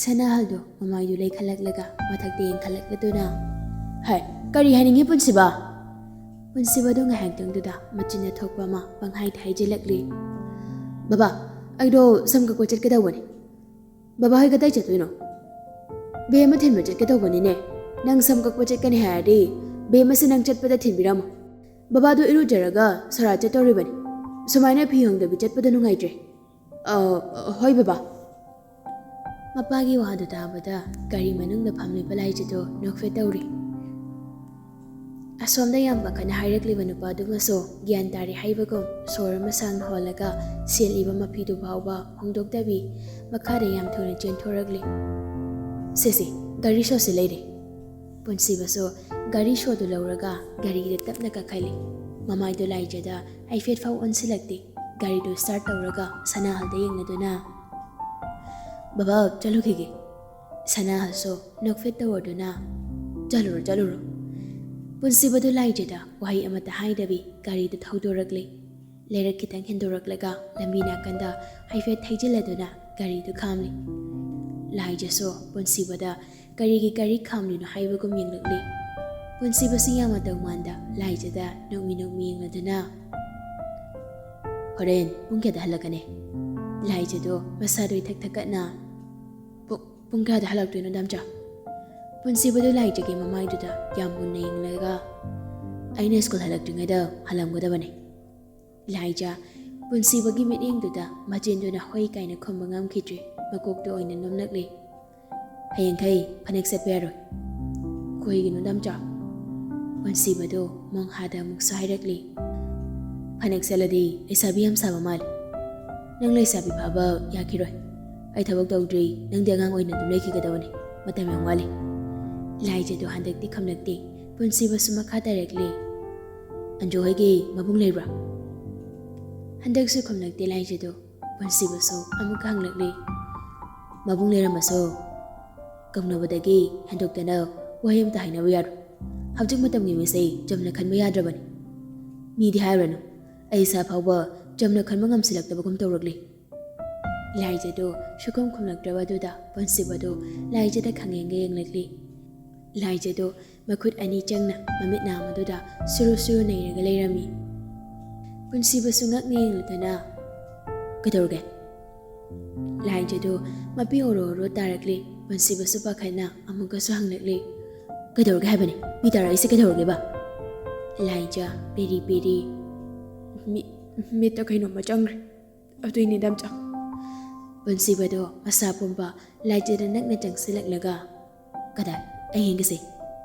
ꯁꯅꯥꯍꯜꯗꯣ ꯃꯃꯥꯏꯗꯨ ꯂꯩꯈꯠꯂꯛꯂꯒ ꯃꯊꯛꯇ ꯌꯦꯡꯈꯠꯂꯛꯂꯗꯨꯅ, "ꯍꯥꯏ, ꯀꯔꯤ ꯍꯥꯏꯅꯤꯡꯉꯤ, ꯄꯨꯟꯁꯤꯕ?" ꯄꯨꯟꯁꯤꯕꯗꯨ ꯉꯥꯏꯍꯥꯛꯇꯪꯗꯨꯗ ꯃꯆꯤꯟꯅ ꯊꯣꯛꯄ ꯑꯃ ꯄꯪꯍꯥꯏꯗ ꯍꯥꯏꯖꯤꯜꯂꯛꯂꯤ꯫ "ꯕꯕꯥ, ꯑꯩꯗꯣ ꯁꯝ ꯀꯛꯄ ꯆꯠꯀꯗꯧꯕꯅꯤ꯫" "ꯕꯕꯥ ꯍꯣꯏ ꯀꯗꯥꯏ ꯆꯠꯇꯣꯏꯅꯣ?" "ꯕꯦꯝꯃ ꯊꯤꯟꯕ ꯆꯠꯀꯗꯧꯕꯅꯤꯅꯦ꯫ ꯅꯪ ꯁꯝ ꯀꯛꯄ ꯆꯠꯀꯅꯤ ꯍꯥꯏꯔꯗꯤ ꯕꯦꯝꯃꯁꯦ ꯅꯪ ꯆꯠꯄꯗ ꯊꯤꯟꯕꯤꯔꯝꯃꯣ꯫ ꯕꯕꯥꯗꯣ ꯏꯔꯨꯖꯔꯒ ꯁꯣꯔꯥꯠ ꯆꯠꯇꯧꯔꯤꯕꯅꯤ꯫ ꯁꯨꯃꯥꯏꯅ ꯐꯤ ꯍꯣꯡꯗꯕꯤ ꯆꯠꯄꯗꯣ ꯅꯨꯡꯉꯥꯏꯇ꯭ꯔꯦ꯫" "ꯑ, ꯍꯣꯏ ꯕꯕꯥ꯫" ꯃꯄꯥꯒꯤ ꯋꯥꯗꯨ ꯇꯥꯕꯗ ꯒꯥꯔꯤ ꯃꯅꯨꯡꯗ ꯐꯝꯂꯤꯕ ꯂꯥꯏꯖꯗꯣ ꯅꯣꯛꯐꯦꯠ ꯇꯧꯔꯤ꯫ ꯑꯁꯣꯝꯗ ꯌꯥꯝ ꯄꯥꯈꯠꯅ ꯍꯥꯏꯔꯛꯂꯤꯕ ꯅꯨꯄꯥꯗꯨꯃꯁꯨ ꯒ꯭ꯌꯥꯟ ꯇꯥꯔꯦ ꯍꯥꯏꯕꯒꯨꯝ ꯁꯣꯔ ꯑꯃ ꯁꯥꯡꯅ ꯍꯣꯜꯂꯒ ꯁꯦꯠꯂꯤꯕ ꯃꯐꯤꯗꯨ ꯐꯥꯎꯕ ꯍꯣꯡꯗꯣꯛꯇꯕꯤ ꯃꯈꯥꯗ ꯌꯥꯝ ꯊꯨꯅ ꯆꯦꯟꯊꯣꯔꯛꯂꯤ꯫ "ꯁꯦ ꯁꯦ, ꯒꯥꯔꯤ ꯁꯣꯁꯦ ꯂꯩꯔꯦ꯫" ꯄꯨꯟꯁꯤꯕꯁꯨ ꯒꯥꯔꯤ ꯁꯣꯗꯨ ꯂꯧꯔꯒ ꯒꯥꯔꯤꯗ ꯇꯞꯅ ꯀꯥꯈꯠꯂꯤ꯫ ꯃꯃꯥꯏꯗꯨ ꯂꯥꯏꯖꯗ ꯍꯥꯏꯐꯦꯠ ꯐꯥꯎ ꯑꯣꯟꯁꯤꯜꯂꯛꯇꯦ꯫ ꯒꯥꯔꯤꯗꯨ ꯁ꯭ꯇꯥꯔꯠ ꯇꯧꯔꯒ ꯁꯅꯥꯍꯜꯗ ꯌꯦꯡꯂꯗꯨꯅ, "ꯕꯕꯥ, ꯆꯠꯂꯨꯈꯤꯒꯦ꯫" ꯁꯅꯥꯍꯜꯁꯨ ꯅꯣꯛꯐꯦꯠ ꯇꯧꯔꯗꯨꯅ, "ꯆꯠꯂꯨꯔꯣ, ꯆꯠꯂꯨꯔꯣ꯫" ꯄꯨꯟꯁꯤꯕꯗꯨ ꯂꯥꯏꯖꯗ ꯋꯥꯍꯩ ꯑꯃꯠꯇ ꯍꯥꯏꯗꯕꯤ ꯒꯥꯔꯤꯗꯨ ꯊꯧꯗꯣꯔꯛꯂꯤ꯫ ꯂꯩꯔꯛ ꯈꯤꯇꯪ ꯍꯦꯟꯗꯣꯔꯛꯂꯒ ꯂꯝꯕꯤ ꯅꯥꯀꯟꯗ ꯍꯥꯏꯐꯦꯠ ꯊꯩꯖꯤꯜꯂꯗꯨꯅ ꯒꯥꯔꯤꯗꯨ ꯈꯥꯝꯂꯤ꯫ ꯂꯥꯏꯖꯁꯨ ꯄꯨꯟꯁꯤꯕꯗ ꯀꯔꯤꯒꯤ ꯒꯥꯔꯤ ꯈꯥꯝꯂꯤꯅꯣ ꯍꯥꯏꯕꯒꯨꯝ ꯌꯦꯡꯂꯛꯂꯤ꯫ ꯄꯨꯟꯁꯤꯕꯁꯨ ꯌꯥꯝ ꯃꯇꯧ ꯃꯥꯟꯗ ꯂꯥꯏꯖꯗ ꯅꯣꯛꯃꯤ ꯅꯣꯛꯃꯤ ꯌꯦꯡꯂꯗꯨꯅ, "ꯍꯣꯔꯦꯟ ꯄꯨꯡ ꯀꯌꯥꯗ ꯍꯜꯂꯛꯀꯅꯤ?" ꯂꯥꯏꯖꯗꯣ ꯃꯁꯥꯗꯣ ꯏꯊꯛ ꯊꯛꯀꯠꯅ, "ꯄꯨ-, ꯄꯨꯡ ꯀꯌꯥꯗ ꯍꯜꯂꯛꯇꯣꯏꯅꯣ, ꯗꯥꯝꯆꯥ?" ꯄꯨꯟꯁꯤꯕꯗꯨ ꯂꯥꯏꯖꯒꯤ ꯃꯃꯥꯏꯗꯨꯗ ꯌꯥꯝ ꯃꯨꯟꯅ ꯌꯦꯡꯂꯒ, "ꯑꯩꯅ ꯁ꯭ꯀꯨꯜ ꯍꯜꯂꯛꯇ꯭ꯔꯤꯉꯩꯗ ꯍꯜꯂꯝꯒꯗꯕꯅꯤ꯫" ꯂꯥꯏꯖ ꯄꯨꯟꯁꯤꯕꯒꯤ ꯃꯤꯠꯌꯦꯡꯗꯨꯗ ꯃꯆꯤꯟꯗꯨꯅ ꯍꯣꯏ ꯀꯥꯏꯅ ꯈꯨꯝꯕ ꯉꯝꯈꯤꯗ꯭ꯔꯦ꯫ ꯃꯀꯣꯛꯇꯨ ꯑꯣꯏꯅ ꯅꯣꯝꯂꯛꯂꯦ꯫ "ꯍꯌꯦꯡꯈꯩ ꯐꯅꯦꯛ ꯁꯦꯠꯄ ꯌꯥꯔꯣꯏ꯫" "ꯀꯩꯒꯤꯅꯣ, ꯗꯥꯝꯆꯥ?" ꯄꯨꯟꯁꯤꯕꯗꯨ ꯃꯣꯡꯍꯥꯗ ꯑꯃꯨꯛꯁꯨ ꯍꯥꯏꯔꯛꯂꯤ꯫ "ꯐꯅꯦꯛ ꯁꯦꯠꯂꯗꯤ ꯂꯩꯁꯥꯕꯤ ꯌꯥꯝ ꯁꯥꯕ ꯃꯥꯜꯂꯤ꯫ ꯅꯪ ꯂꯩꯁꯥꯕꯤ ꯐꯥꯕ ꯌꯥꯈꯤꯔꯣꯏ꯫ ꯑꯩ ꯊꯕꯛ ꯇꯧꯗ꯭ꯔꯤ, ꯅꯪꯗꯤ ꯑꯉꯥꯡ ꯑꯣꯏꯅ ꯑꯗꯨꯝ ꯂꯩꯈꯤꯒꯗꯕꯅꯤ꯫ ꯃꯇꯝ ꯌꯥꯝ ꯋꯥꯠꯂꯤ꯫" ꯂꯥꯏꯖꯗꯨ ꯍꯟꯗꯛꯇꯤ ꯈꯨꯝꯂꯛꯇꯦ꯫ ꯄꯨꯟꯁꯤꯕꯁꯨ ꯃꯈꯥ ꯇꯥꯔꯛꯂꯤ꯫ "ꯑꯟꯖꯨ ꯍꯣꯏꯒꯤ ꯃꯕꯨꯡ ꯂꯩꯕ꯭ꯔꯥ?" ꯍꯟꯗꯛꯁꯨ ꯈꯨꯝꯂꯛꯇꯦ ꯂꯥꯏꯖꯗꯨ꯫ ꯄꯨꯟꯁꯤꯕꯁꯨ ꯑꯃꯨꯛꯀ ꯍꯪꯂꯛꯂꯤ꯫ "ꯃꯕꯨꯡ ꯂꯩꯔꯝꯃꯁꯨ, ꯀꯧꯅꯕꯗꯒꯤ ꯍꯦꯟꯗꯣꯛꯇꯅ ꯋꯥꯍꯩ ꯑꯃꯇ ꯍꯥꯏꯅꯕ ꯌꯥꯔꯣꯏ꯫ ꯍꯧꯖꯤꯛ ꯃꯇꯝꯒꯤ ꯃꯤꯁꯦ ꯆꯝꯅ ꯈꯟꯕ ꯌꯥꯗ꯭ꯔꯕꯅꯤ꯫ ꯃꯤꯗꯤ ꯍꯥꯏꯔꯨꯔꯅꯨ, ꯑꯩ ꯏꯁꯥ ꯐꯥꯎꯕ ꯆꯝꯅ ꯈꯟꯕ ꯉꯝꯁꯤꯜꯂꯛꯇꯕꯒꯨꯝ ꯇꯧꯔꯛꯂꯤ꯫" ꯂꯥꯏꯖꯗꯨ ꯁꯨꯈꯨꯝ ꯈꯨꯝꯂꯛꯇ꯭ꯔꯕꯗꯨꯗ ꯄꯨꯟꯁꯤꯕꯗꯨ ꯂꯥꯏꯖꯗ ꯈꯪꯌꯦꯡꯒ ꯌꯦꯡꯂꯛꯂꯤ꯫ ꯂꯥꯏꯖꯗꯨ ꯃꯈꯨꯠ ꯑꯅꯤ ꯆꯪꯅ ꯃꯃꯤꯠ ꯅꯥꯝꯃꯗꯨꯗ ꯁꯨꯔꯨ ꯁꯨꯔꯨ ꯅꯩꯔꯒ ꯂꯩꯔꯝꯃꯤ꯫ ꯄꯨꯟꯁꯤꯕꯁꯨ ꯉꯛꯅ ꯌꯦꯡꯂꯗꯨꯅ, "ꯀꯩꯗꯧꯔꯒꯦ?" ꯂꯥꯏꯖꯗꯨ ꯃꯄꯤ ꯑꯣꯔꯣ ꯑꯣꯔꯣ ꯇꯥꯔꯛꯂꯤ꯫ ꯄꯨꯟꯁꯤꯕꯁꯨ ꯄꯥꯈꯠꯅ ꯑꯃꯨꯛꯀꯁꯨ ꯍꯪꯂꯛꯂꯤ, "ꯀꯩꯗꯧꯔꯒꯦ ꯍꯥꯏꯕꯅꯤ? ꯃꯤ ꯇꯥꯔꯛꯏꯁꯦ ꯀꯩꯗꯧꯔꯒꯦꯕ?" ꯂꯥꯏꯖ ꯄꯦꯔꯤ ꯄꯦꯔꯤ, "ꯃꯤ-, ꯃꯤꯠꯇ ꯀꯩꯅꯣꯝꯃ ꯆꯪꯈ꯭ꯔꯦ꯫ ꯑꯗꯨꯏꯅꯤ, ꯗꯥꯝꯆꯥ꯫" ꯄꯨꯟꯁꯤꯕꯗꯣ ꯃꯁꯥ ꯄꯨꯝꯕ ꯂꯥꯏꯖꯗ ꯅꯛꯅ ꯆꯪꯁꯤꯜꯂꯛꯂꯒ, "ꯀꯗꯥꯏ? ꯑꯩ ꯌꯦꯡꯒꯦꯁꯦ꯫"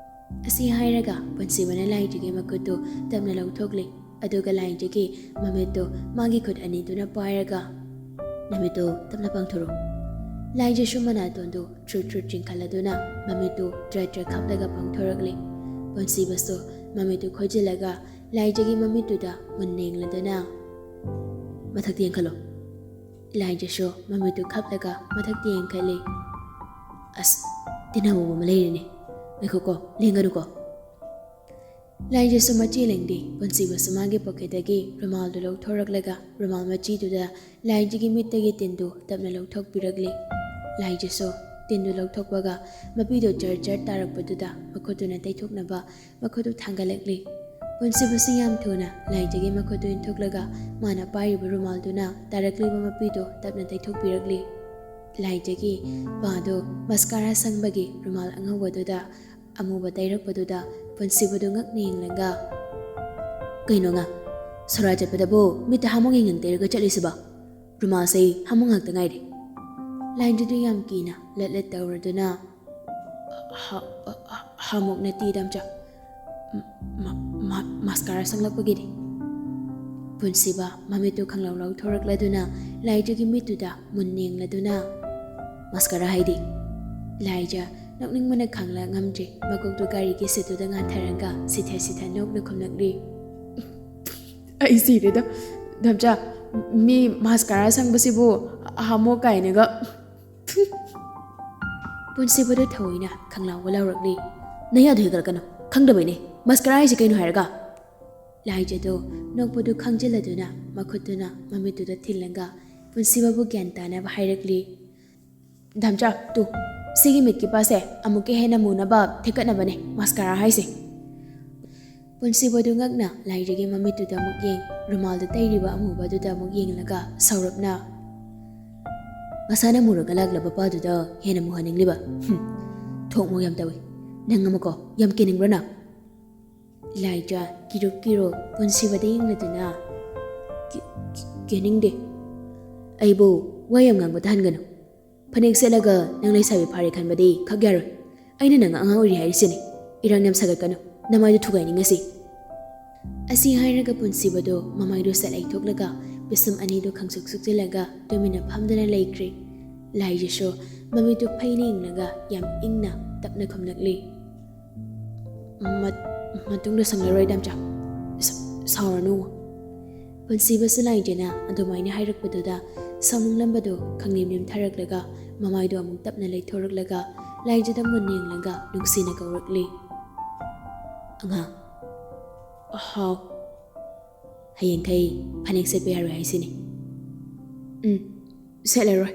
ꯑꯁꯤ ꯍꯥꯏꯔꯒ ꯄꯨꯟꯁꯤꯕꯅ ꯂꯥꯏꯖꯒꯤ ꯃꯈꯨꯠꯇꯨ ꯇꯞꯅ ꯂꯧꯊꯣꯛꯂꯤ꯫ ꯑꯗꯨꯒ ꯂꯥꯏꯖꯒꯤ ꯃꯃꯤꯠꯇꯨ ꯃꯥꯒꯤ ꯈꯨꯠ ꯑꯅꯤꯗꯨꯅ ꯄꯥꯏꯔꯒ, "ꯅꯃꯤꯠꯇꯨ ꯇꯞꯅ ꯄꯥꯡꯊꯣꯔꯛꯎ꯫" ꯂꯥꯏꯖꯁꯨ ꯃꯅꯥꯇꯣꯟꯗꯨ ꯊ꯭ꯔꯨꯠ ꯊ꯭ꯔꯨꯠ ꯆꯤꯡꯈꯠꯂꯗꯨꯅ ꯃꯃꯤꯠꯇꯨ ꯇ꯭ꯔꯦꯠ ꯇ꯭ꯔꯦꯠ ꯈꯞꯂꯒ ꯄꯥꯡꯊꯣꯔꯛꯂꯤ꯫ ꯄꯨꯟꯁꯤꯕꯁꯨ ꯃꯃꯤꯠꯇꯨ ꯈꯣꯏꯖꯤꯜꯂꯒ ꯂꯥꯏꯖꯒꯤ ꯃꯃꯤꯠꯇꯨꯗ ꯃꯨꯟꯅ ꯌꯦꯡꯂꯗꯨꯅ, "ꯃꯊꯛꯇ ꯌꯦꯡꯈꯠꯂꯣ꯫" ꯂꯥꯏꯖꯁꯨ ꯃꯃꯤꯠꯇꯨ ꯈꯞꯂꯒ ꯃꯊꯛꯇ ꯌꯦꯡꯈꯠꯂꯤ꯫ "ꯑꯁ, ꯇꯤꯟꯅꯕ ꯑꯃ ꯂꯩꯔꯦꯅꯦ꯫ ꯉꯥꯏꯈꯣꯀꯣ, ꯂꯦꯡꯒꯅꯨꯀꯣ꯫" ꯂꯥꯏꯖꯁꯨ ꯃꯆꯤ ꯂꯦꯡꯗꯦ꯫ ꯄꯨꯟꯁꯤꯕꯁꯨ ꯃꯥꯒꯤ ꯄꯣꯀꯦꯠꯇꯒꯤ ꯔꯨꯃꯥꯜꯗꯨ ꯂꯧꯊꯣꯔꯛꯂꯒ ꯔꯨꯃꯥꯜ ꯃꯆꯤꯗꯨꯗ ꯂꯥꯏꯖꯒꯤ ꯃꯤꯠꯇꯒꯤ ꯇꯤꯟꯗꯨ ꯇꯞꯅ ꯂꯧꯊꯣꯛꯄꯤꯔꯛꯂꯤ꯫ ꯂꯥꯏꯖꯁꯨ ꯇꯤꯟꯗꯨ ꯂꯧꯊꯣꯛꯄꯒ ꯃꯄꯤꯗꯨ ꯖꯔ ꯖꯔ ꯇꯥꯔꯛꯄꯗꯨꯗ ꯃꯈꯨꯠꯇꯨꯅ ꯇꯩꯊꯣꯛꯅꯕ ꯃꯈꯨꯠꯇꯨ ꯊꯥꯡꯒꯠꯂꯛꯂꯤ꯫ ꯄꯨꯟꯁꯤꯕꯁꯨ ꯌꯥꯝ ꯊꯨꯅ ꯂꯥꯏꯖꯒꯤ ꯃꯈꯨꯠꯇꯨ ꯏꯟꯊꯣꯛꯂꯒ ꯃꯥꯅ ꯄꯥꯏꯔꯤꯕ ꯔꯨꯃꯥꯜꯗꯨꯅ ꯇꯥꯔꯛꯂꯤꯕ ꯃꯄꯤꯗꯨ ꯇꯞꯅ ꯇꯩꯊꯣꯛꯄꯤꯔꯛꯂꯤ꯫ ꯂꯥꯏꯖꯒꯤ ꯄꯥꯗꯨ ꯃꯁꯀꯥꯔꯥ ꯁꯪꯕꯒꯤ ꯔꯨꯃꯥꯜ ꯑꯉꯧꯕꯗꯨꯗ ꯑꯃꯨꯕ ꯇꯩꯔꯛꯄꯗꯨꯗ ꯄꯨꯟꯁꯤꯕꯗꯨ ꯉꯛꯅ ꯌꯦꯡꯂꯒ, "ꯀꯩꯅꯣ ꯉꯥ? ꯁꯣꯔꯥ ꯆꯠꯄꯗꯕꯨ ꯃꯤꯠꯇ ꯍꯥꯃꯣꯡ ꯌꯦꯡ ꯇꯩꯔꯒ ꯆꯠꯂꯤꯁꯤꯕꯣ? ꯔꯨꯃꯥꯜꯁꯦ ꯍꯥꯃꯣꯡ ꯉꯥꯛꯇ ꯉꯥꯏꯔꯦ꯫" ꯂꯥꯏꯖꯗꯨ ꯌꯥꯝ ꯀꯤꯅ ꯂꯠ ꯂꯠ ꯇꯧꯔꯗꯨꯅ, "ꯍꯥ-, ꯍꯥ-, ꯍꯥꯃꯣꯡ ꯅꯠꯇꯦ, ꯗꯝꯆꯥ꯫ ꯃ-, ꯃ-, ꯃ-, ꯃꯥꯁꯀꯥꯔꯥ ꯁꯪꯂꯛꯄꯒꯤꯅꯤ꯫" ꯄꯨꯟꯁꯤꯕ ꯃꯃꯤꯠꯇꯨ ꯈꯪꯂꯧ ꯂꯧꯊꯣꯔꯛꯂꯗꯨꯅ ꯂꯥꯏꯖꯒꯤ ꯃꯤꯠꯇꯨꯗ ꯃꯨꯟ ꯌꯦꯡꯂꯗꯨꯅ, "ꯃꯥꯁꯀꯥꯔꯥ ꯍꯥꯏꯗꯤ?" ꯂꯥꯏꯖ ꯅꯣꯛꯅꯤꯡꯕꯅ ꯈꯥꯡꯂ ꯉꯝꯗ꯭ꯔꯦ꯫ ꯃꯀꯣꯛꯇꯨ ꯒꯥꯔꯤꯒꯤ ꯁꯤꯠꯇꯨꯗ ꯉꯥꯊꯔꯒ ꯁꯤꯊ ꯁꯤꯊ ꯅꯣꯛꯅ ꯈꯨꯝꯂꯛꯂꯤ꯫ "ꯑꯩ ꯁꯤꯔꯦꯗ, ꯗꯝꯆꯥ꯫ ꯃꯤ ꯃꯥꯁꯀꯥꯔꯥ ꯁꯪꯕꯁꯤꯕꯨ ꯍꯥꯃꯣ ꯀꯥꯏꯅꯒ꯫" ꯄꯨꯟꯁꯤꯕꯗꯨ ꯊꯑꯣꯏꯅ ꯈꯪꯂꯥꯎꯕ ꯂꯥꯎꯔꯛꯂꯤ꯫ "ꯅꯌꯥꯗꯨ ꯍꯦꯟꯒꯠꯂꯛꯀꯅꯨ꯫ ꯈꯪꯗꯕꯩꯅꯦ꯫ ꯃꯥꯁꯀꯥꯔꯥ ꯍꯥꯏꯁꯦ ꯀꯩꯅꯣ ꯍꯥꯏꯔꯒ?" ꯂꯥꯏꯖꯗꯣ ꯅꯣꯛꯄꯗꯨ ꯈꯪꯖꯤꯜꯂꯗꯨꯅ ꯃꯈꯨꯠꯇꯨꯅ ꯃꯃꯤꯠꯇꯨꯗ ꯊꯤꯜꯂꯒ ꯄꯨꯟꯁꯤꯕꯕꯨ ꯒ꯭ꯌꯥꯟ ꯇꯥꯅꯕ ꯍꯥꯏꯔꯛꯂꯤ꯫ "ꯗꯝꯆꯥ, ꯇꯨ, ꯁꯤꯒꯤ ꯃꯤꯠꯀꯤ ꯄꯥꯁꯦ ꯑꯃꯨꯛꯀ ꯍꯦꯟꯅ ꯃꯨꯅꯕ ꯊꯦꯛꯀꯠꯅꯕꯅꯦ ꯃꯥꯁꯀꯥꯔꯥ ꯍꯥꯏꯁꯦ꯫" ꯄꯨꯟꯁꯤꯕꯗꯨ ꯉꯛꯅ ꯂꯥꯏꯖꯒꯤ ꯃꯃꯤꯠꯇꯨꯗ ꯑꯃꯨꯛ ꯌꯦꯡ, ꯔꯨꯃꯥꯜꯗ ꯇꯩꯔꯤꯕ ꯑꯃꯨꯕꯗꯨꯗ ꯑꯃꯨꯛ ꯌꯦꯡꯂꯒ ꯁꯧꯔꯞꯅ, "ꯃꯁꯥꯅ ꯃꯨꯔꯒ ꯂꯥꯛꯂꯕ ꯄꯥꯗꯨꯗ ꯍꯦꯟꯅ ꯃꯨꯍꯟꯅꯤꯡꯂꯤꯕ? ꯍꯨꯝ, ꯊꯣꯛ ꯃꯣꯛ ꯌꯥꯝ ꯇꯧꯏ꯫ ꯅꯪ ꯑꯃꯀꯣ, ꯌꯥꯝ ꯀꯦꯅꯤꯡꯕ꯭ꯔꯣ ꯅꯪ?" ꯂꯥꯏꯖ ꯀꯤꯔꯨꯛ ꯀꯤꯔꯨꯛ ꯄꯨꯟꯁꯤꯕꯗ ꯌꯦꯡꯂꯗꯨꯅ, "ꯀꯦ-, ꯀꯦ-, ꯀꯦꯅꯤꯡꯗꯦ꯫ ꯑꯩꯕꯨ ꯋꯥ ꯌꯥꯝ ꯉꯥꯡꯕ ꯇꯥꯍꯟꯒꯅꯨ꯫ ꯐꯅꯦꯛ ꯁꯦꯠꯂꯒ ꯅꯪ ꯂꯩꯁꯥꯕꯤ ꯐꯥꯔꯦ ꯈꯟꯕꯗꯤ ꯈꯛ ꯌꯥꯔꯣꯏ꯫ ꯑꯩꯅ ꯅꯪ ꯑꯉꯥꯡ ꯑꯣꯏꯔꯤ ꯍꯥꯏꯔꯤꯁꯤꯅꯤ꯫" ꯏꯔꯥꯡ ꯌꯥꯝ ꯁꯥꯒꯠꯀꯅꯨ, ꯅꯃꯥꯏꯗꯨ ꯊꯨꯒꯥꯏꯅꯤꯡꯉꯁꯤ꯫ ꯑꯁꯤ ꯍꯥꯏꯔꯒ ꯄꯨꯟꯁꯤꯕꯗꯣ ꯃꯃꯥꯏꯗꯨ ꯁꯠ ꯂꯩꯊꯣꯛꯂꯒ ꯄꯤꯁꯨꯝ ꯑꯅꯤꯗꯨ ꯈꯪꯁꯨꯛ ꯁꯨꯛꯆꯤꯜꯂꯒ ꯇꯨꯃꯤꯟꯅ ꯐꯝꯗꯨꯅ ꯂꯩꯈ꯭ꯔꯦ꯫ ꯂꯥꯏꯖꯁꯨ ꯃꯃꯤꯠꯇꯨ ꯐꯩꯅ ꯌꯦꯡꯂꯒ ꯌꯥꯝ ꯏꯪꯅ ꯇꯞꯅ ꯈꯨꯝꯂꯛꯂꯤ꯫ "ꯃꯠ-, ꯃꯇꯨꯡꯗ ꯁꯪꯂꯔꯣꯏ, ꯗꯥꯝꯆꯥ꯫ ꯁ-, ꯁꯥꯎꯔꯅꯨ꯫" ꯄꯨꯟꯁꯤꯕꯁꯨ ꯂꯥꯏꯖꯅ ꯑꯗꯨꯃꯥꯏꯅ ꯍꯥꯏꯔꯛꯄꯗꯨꯗ ꯁꯥꯎꯅꯤꯡꯂꯝꯕꯗꯨ ꯈꯪꯅꯦꯝ ꯅꯦꯝꯊꯔꯛꯂꯒ ꯃꯃꯥꯏꯗꯨ ꯑꯃꯨꯛ ꯇꯞꯅ ꯂꯩꯊꯣꯔꯛꯂꯒ ꯂꯥꯏꯖꯗ ꯃꯨꯟꯅ ꯌꯦꯡꯂꯒ ꯅꯨꯡꯁꯤꯅ ꯀꯧꯔꯛꯂꯤ꯫ "ꯑꯉꯥꯡ꯫" "ꯍꯥꯎ꯫" "ꯍꯌꯦꯡꯈꯩ ꯐꯅꯦꯛ ꯁꯦꯠꯄ ꯌꯥꯔꯣꯏ ꯍꯥꯏꯁꯤꯅꯤ꯫" "ꯎꯝ, ꯁꯦꯠꯂꯔꯣꯏ꯫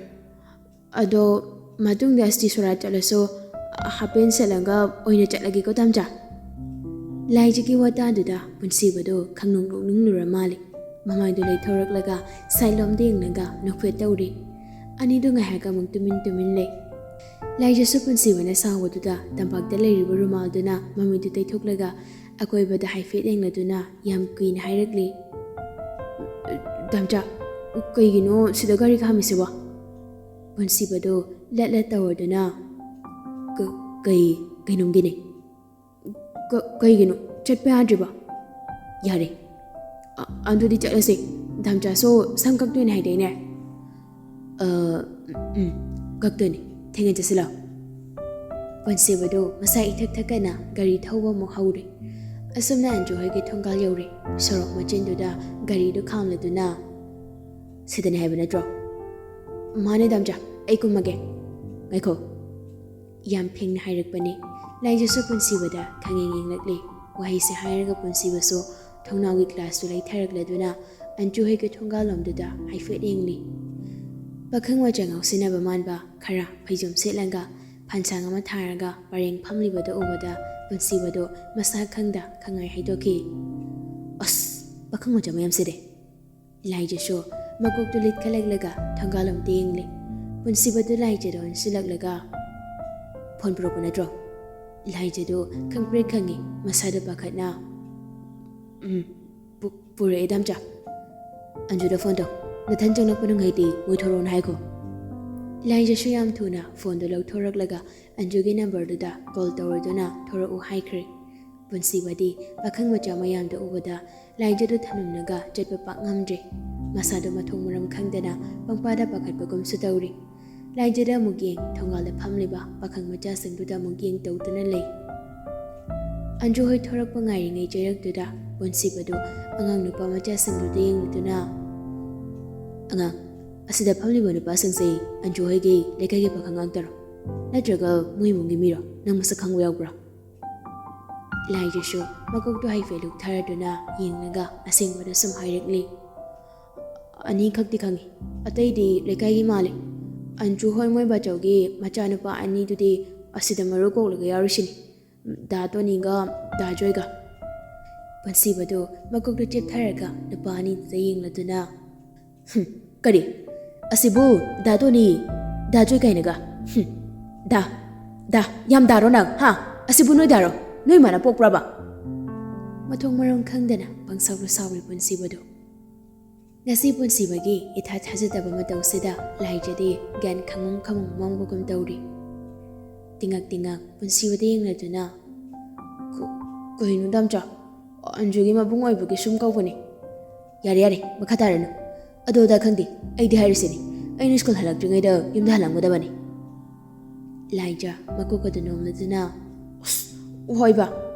ꯑꯗꯣ ꯃꯇꯨꯡꯗ ꯑꯁꯇꯤ ꯁꯣꯔꯥꯠ ꯆꯠꯂꯁꯨ ꯍꯥꯄꯦꯟ ꯁꯦꯠꯂꯒ ꯑꯣꯏꯅ ꯆꯠꯂꯒꯦꯀꯣ, ꯗꯥꯝꯆꯥ꯫" ꯂꯥꯏꯖꯒꯤ ꯋꯥꯇꯥꯗꯨꯗ ꯄꯨꯟꯁꯤꯕꯗꯣ ꯈꯪꯅꯣꯛ ꯅꯣꯛꯅꯤꯡꯂꯨꯔ ꯃꯥꯜꯂꯦ꯫ ꯃꯃꯥꯏꯗꯨ ꯂꯩꯊꯣꯔꯛꯂꯒ ꯁꯥꯏꯠꯂꯣꯝꯗ ꯌꯦꯡꯂꯒ ꯅꯣꯛꯐꯦꯠ ꯇꯧꯔꯤ꯫ ꯑꯅꯤꯗꯨ ꯉꯥꯏꯍꯥꯛ ꯑꯃꯨꯛ ꯇꯨꯃꯤꯟ ꯇꯨꯃꯤꯟ ꯂꯩ꯫ ꯂꯥꯏꯖꯁꯨ ꯄꯨꯟꯁꯤꯕꯅ ꯁꯥꯎꯕꯗꯨꯗ ꯇꯝꯄꯥꯛꯇ ꯂꯩꯔꯤꯕ ꯔꯨꯃꯥꯜꯗꯨꯅ ꯃꯃꯤꯠꯇꯨ ꯇꯩꯊꯣꯛꯂꯒ ꯑꯀꯣꯏꯕꯗ ꯍꯥꯏꯐꯦꯠ ꯌꯦꯡꯂꯗꯨꯅ ꯌꯥꯝ ꯀꯨꯏꯅ ꯍꯥꯏꯔꯛꯂꯤ꯫ "ꯗꯥꯝꯆꯥ, ꯀꯩꯒꯤꯅꯣ ꯁꯤꯗ ꯒꯥꯔꯤ ꯈꯥꯝꯃꯤꯁꯤꯕꯣ?" ꯄꯨꯟꯁꯤꯕꯗꯣ ꯂꯠ ꯂꯠ ꯇꯧꯔꯗꯨꯅ, "ꯀ-, ꯀꯩ, ꯀꯩꯅꯣꯝꯒꯤꯅꯦ꯫" "ꯀ-, ꯀꯩꯒꯤꯅꯣ? ꯆꯠꯄ ꯌꯥꯗ꯭ꯔꯤꯕꯣ?" "ꯌꯥꯔꯦ꯫ ꯑ-, ꯑꯗꯨꯗꯤ ꯆꯠꯂꯁꯦ꯫ ꯗꯥꯝꯆꯥꯁꯨ ꯁꯝ ꯀꯛꯇꯣꯏꯅꯦ ꯍꯥꯏꯗꯥꯏꯅꯦ?" "ꯑ, ꯎꯝ, ꯀꯛꯇꯣꯏꯅꯦ꯫ ꯊꯦꯡꯅ ꯆꯠꯁꯤꯜꯂꯣ꯫" ꯄꯨꯟꯁꯤꯕꯗꯨ ꯃꯁꯥ ꯏꯊꯛ ꯊꯛꯀꯠꯅ ꯒꯥꯔꯤ ꯊꯧꯕ ꯑꯃꯨꯛ ꯍꯧꯔꯦ꯫ ꯑꯁꯨꯝꯅ ꯑꯟꯖꯨ ꯍꯣꯏꯒꯤ ꯊꯣꯡꯒꯥꯜ ꯌꯧꯔꯦ꯫ ꯁꯣꯔꯣꯛ ꯃꯆꯤꯟꯗꯨꯗ ꯒꯥꯔꯤꯗꯨ ꯈꯥꯝꯂꯗꯨꯅ, "ꯁꯤꯗꯅꯦ ꯍꯥꯏꯕ ꯅꯠꯇ꯭ꯔꯣ?" "ꯃꯥꯅꯦ ꯗꯥꯝꯆꯥ, ꯑꯩ ꯀꯨꯝꯃꯒꯦ꯫" "ꯉꯥꯏꯈꯣ꯫" ꯌꯥꯝ ꯐꯦꯡꯅ ꯍꯥꯏꯔꯛꯄꯅꯤ꯫ ꯂꯥꯏꯖꯁꯨ ꯄꯨꯟꯁꯤꯕꯗ ꯈꯪꯌꯦꯡ ꯌꯦꯡꯂꯛꯂꯤ꯫ ꯋꯥꯍꯩꯁꯦ ꯍꯥꯏꯔꯒ ꯄꯨꯟꯁꯤꯕꯁꯨ ꯊꯣꯡꯅꯥꯎꯒꯤ ꯒ꯭ꯂꯥꯁꯇꯨ ꯂꯩꯊꯔꯛꯂꯗꯨꯅ ꯑꯟꯖꯨ ꯍꯣꯏꯒꯤ ꯊꯣꯡꯒꯥꯜꯂꯣꯝꯗꯨꯗ ꯍꯥꯏꯐꯦꯠ ꯌꯦꯡꯂꯤ꯫ ꯄꯥꯈꯪ ꯃꯆꯥ ꯉꯥꯎꯁꯤꯟꯅꯕ ꯃꯥꯟꯕ ꯈꯔ ꯐꯩꯖꯣꯝ ꯁꯦꯠꯂꯒ ꯐꯥꯟꯁꯥꯡ ꯑꯃ ꯊꯥꯔꯒ ꯄꯔꯦꯡ ꯐꯝꯂꯤꯕꯗꯨ ꯎꯕꯗ ꯄꯨꯟꯁꯤꯕꯗꯨ ꯃꯁꯥ ꯈꯪꯗ ꯈꯪꯉꯥꯏ ꯍꯥꯏꯗꯣꯛꯈꯤ꯫ "ꯑꯁ, ꯄꯥꯈꯪ ꯃꯆꯥ ꯃꯌꯥꯝꯁꯤꯗꯤ!" ꯂꯥꯏꯖꯁꯨ ꯃꯀꯣꯛꯇꯨ ꯂꯤꯠꯈꯠꯂꯛꯂꯒ ꯊꯣꯡꯒꯥꯜꯂꯣꯝꯗ ꯌꯦꯡꯂꯦ꯫ ꯄꯨꯟꯁꯤꯕꯗꯨ ꯂꯥꯏꯖꯗ ꯑꯣꯟꯁꯤꯜꯂꯛꯂꯒ, "ꯐꯣꯟ ꯄꯨꯔꯛꯄ ꯅꯠꯇ꯭ꯔꯣ?" ꯂꯥꯏꯖꯗꯨ ꯈꯪꯄ꯭ꯔꯦꯛ ꯈꯪꯉꯤ, ꯃꯁꯥꯗꯨ ꯄꯥꯈꯠꯅ, "ꯎꯝ, ꯄꯨ-, ꯄꯨꯔꯛꯑꯦ ꯗꯥꯝꯆꯥ꯫ ꯑꯟꯖꯨꯗ ꯐꯣꯟ ꯇꯧ꯫ ꯅꯊꯟ ꯆꯪꯂꯛꯄ ꯅꯨꯡꯉꯥꯏꯇꯦ, ꯃꯣꯏ ꯊꯣꯔꯛꯑꯣꯅ ꯍꯥꯏꯈꯣ꯫" ꯂꯥꯏꯖꯁꯨ ꯌꯥꯝ ꯊꯨꯅ ꯐꯣꯟꯗꯨ ꯂꯧꯊꯣꯔꯛꯂꯒ ꯑꯟꯖꯨꯒꯤ ꯅꯝꯕꯔꯗꯨꯗ ꯀꯣꯜ ꯇꯧꯔꯗꯨꯅ ꯊꯣꯔꯛꯎ ꯍꯥꯏꯈ꯭ꯔꯦ꯫ ꯄꯨꯟꯁꯤꯕꯗꯤ ꯄꯥꯈꯪ ꯃꯆꯥ ꯃꯌꯥꯝꯗꯨ ꯎꯕꯗ ꯂꯥꯏꯖꯗꯨ ꯊꯝꯂꯝꯂꯒ ꯆꯠꯄ ꯄꯥꯛ ꯉꯝꯗ꯭ꯔꯦ꯫ ꯃꯁꯥꯗꯨ ꯃꯊꯣꯡ ꯃꯔꯝ ꯈꯪꯗꯅ ꯄꯪꯄꯥꯗ ꯄꯥꯈꯠꯄꯒꯨꯝꯁꯨ ꯇꯧꯔꯤ꯫ ꯂꯥꯏꯖꯗ ꯑꯃꯨꯛ ꯌꯦꯡ, ꯊꯣꯡꯒꯥꯜꯗ ꯐꯝꯂꯤꯕ ꯄꯥꯈꯪ ꯃꯆꯥꯁꯤꯡꯗꯨꯗ ꯑꯃꯨꯛ ꯌꯦꯡ ꯇꯧꯗꯨꯅ ꯂꯩ꯫ ꯑꯟꯖꯨ ꯍꯣꯏ ꯊꯣꯔꯛꯄ ꯉꯥꯏꯔꯤꯉꯩ ꯆꯩꯔꯛꯇꯨꯗ ꯄꯨꯟꯁꯤꯕꯗꯨ ꯑꯉꯥꯡ ꯅꯨꯄꯥ ꯃꯆꯥꯁꯤꯡꯗꯨꯗ ꯌꯦꯡꯂꯨꯗꯨꯅ, "ꯑꯉꯥꯡ, ꯑꯁꯤꯗ ꯐꯝꯂꯤꯕ ꯅꯨꯄꯥꯁꯤꯡꯁꯦ ꯑꯟꯖꯨ ꯍꯣꯏꯒꯤ ꯂꯩꯀꯥꯏꯒꯤ ꯄꯥꯈꯪ ꯉꯥꯛꯇꯔꯣ? ꯅꯠꯇ꯭ꯔꯒ ꯃꯣꯏ ꯏꯃꯨꯡꯒꯤ ꯃꯤꯔꯣ? ꯅꯪ ꯃꯁꯛ ꯈꯪꯕ ꯌꯥꯎꯕ꯭ꯔꯥ?" ꯂꯥꯏꯖꯁꯨ ꯃꯀꯣꯛꯇꯨ ꯍꯥꯏꯐꯦꯠ ꯂꯨꯛꯊꯔꯗꯨꯅ ꯌꯦꯡꯂꯒ ꯑꯁꯦꯡꯕꯗꯨ ꯁꯨꯝ ꯍꯥꯏꯔꯛꯂꯤ꯫ "ꯑꯅꯤꯈꯛꯇꯤ ꯈꯪꯉꯤ, ꯑꯇꯩꯗꯤ ꯂꯩꯀꯥꯏꯒꯤ ꯃꯥꯜꯂꯤ꯫ ꯑꯟꯖꯨ ꯍꯣꯏ ꯃꯣꯏ ꯕꯥꯆꯧꯒꯤ ꯃꯆꯥꯅꯨꯄꯥ ꯑꯅꯤꯗꯨꯗꯤ ꯑꯁꯤꯗ ꯃꯔꯨ ꯀꯣꯛꯂꯒ ꯌꯥꯎꯔꯤꯁꯤꯅꯤ꯫ ꯗꯥ ꯇꯣꯅꯤꯒ ꯗꯥ ꯖꯣꯏꯒ꯫" ꯄꯨꯟꯁꯤꯕꯗꯨ ꯃꯀꯣꯛꯇꯨ ꯆꯦꯞꯊꯔꯒ ꯅꯨꯄꯥ ꯑꯅꯤꯗꯨꯗ ꯌꯦꯡꯂꯗꯨꯅ, "ꯍꯨꯝ, ꯀꯔꯤ? ꯑꯁꯤꯕꯨ ꯗꯥ ꯇꯣꯅꯤ, ꯗꯥ ꯖꯣꯏ ꯀꯥꯏꯅꯒ? ꯍꯨꯝ, ꯗꯥ, ꯗꯥ, ꯌꯥꯝ ꯗꯥꯔꯣ ꯅꯪ, ꯍꯥ? ꯑꯁꯤꯕꯨ ꯅꯣꯏ ꯗꯥꯔꯣ? ꯅꯣꯏ ꯃꯥꯅ ꯄꯣꯛꯄ꯭ꯔꯕ?" ꯃꯊꯣꯡ ꯃꯔꯝ ꯈꯪꯗꯅ ꯄꯪꯁꯥꯎꯗ ꯁꯥꯎꯔꯤ ꯄꯨꯟꯁꯤꯕꯗꯨ꯫ ꯉꯁꯤ ꯄꯨꯟꯁꯤꯕꯒꯤ ꯏꯊꯥ ꯊꯥꯖꯗꯕ ꯃꯇꯧꯁꯤꯗ ꯂꯥꯏꯖꯗꯤ ꯒ꯭ꯌꯥꯟ ꯈꯪꯉꯝ ꯈꯪꯉꯝ ꯃꯝꯕꯒꯨꯝ ꯇꯧꯔꯤ꯫ ꯇꯤꯉꯛ ꯇꯤꯉꯛ ꯄꯨꯟꯁꯤꯕꯗ ꯌꯦꯡꯂꯗꯨꯅ, "ꯀ-, ꯀꯩꯅꯣ ꯗꯥꯝꯆꯥ? ꯑꯟꯖꯨꯒꯤ ꯃꯕꯨꯡ ꯑꯣꯏꯕꯒꯤ ꯁꯨꯝ ꯀꯧꯕꯅꯤ꯫ ꯌꯥꯔꯦ, ꯌꯥꯔꯦ, ꯃꯈꯥ ꯇꯥꯔꯅꯨ꯫ ꯑꯗꯨ ꯑꯗꯥ ꯈꯪꯗꯦ, ꯑꯩꯗꯤ ꯍꯥꯏꯔꯤꯁꯤꯅꯤ, ꯑꯩꯅ ꯁ꯭ꯀꯨꯜ ꯍꯜꯂꯛꯇ꯭ꯔꯤꯉꯩꯗ ꯌꯨꯝꯗ ꯍꯜꯂꯝꯒꯗꯕꯅꯤ꯫" ꯂꯥꯏꯖ ꯃꯀꯣꯛ ꯑꯗꯨ ꯅꯣꯝꯂꯗꯨꯅ, "ꯑꯁ, ꯍꯣꯏꯕ,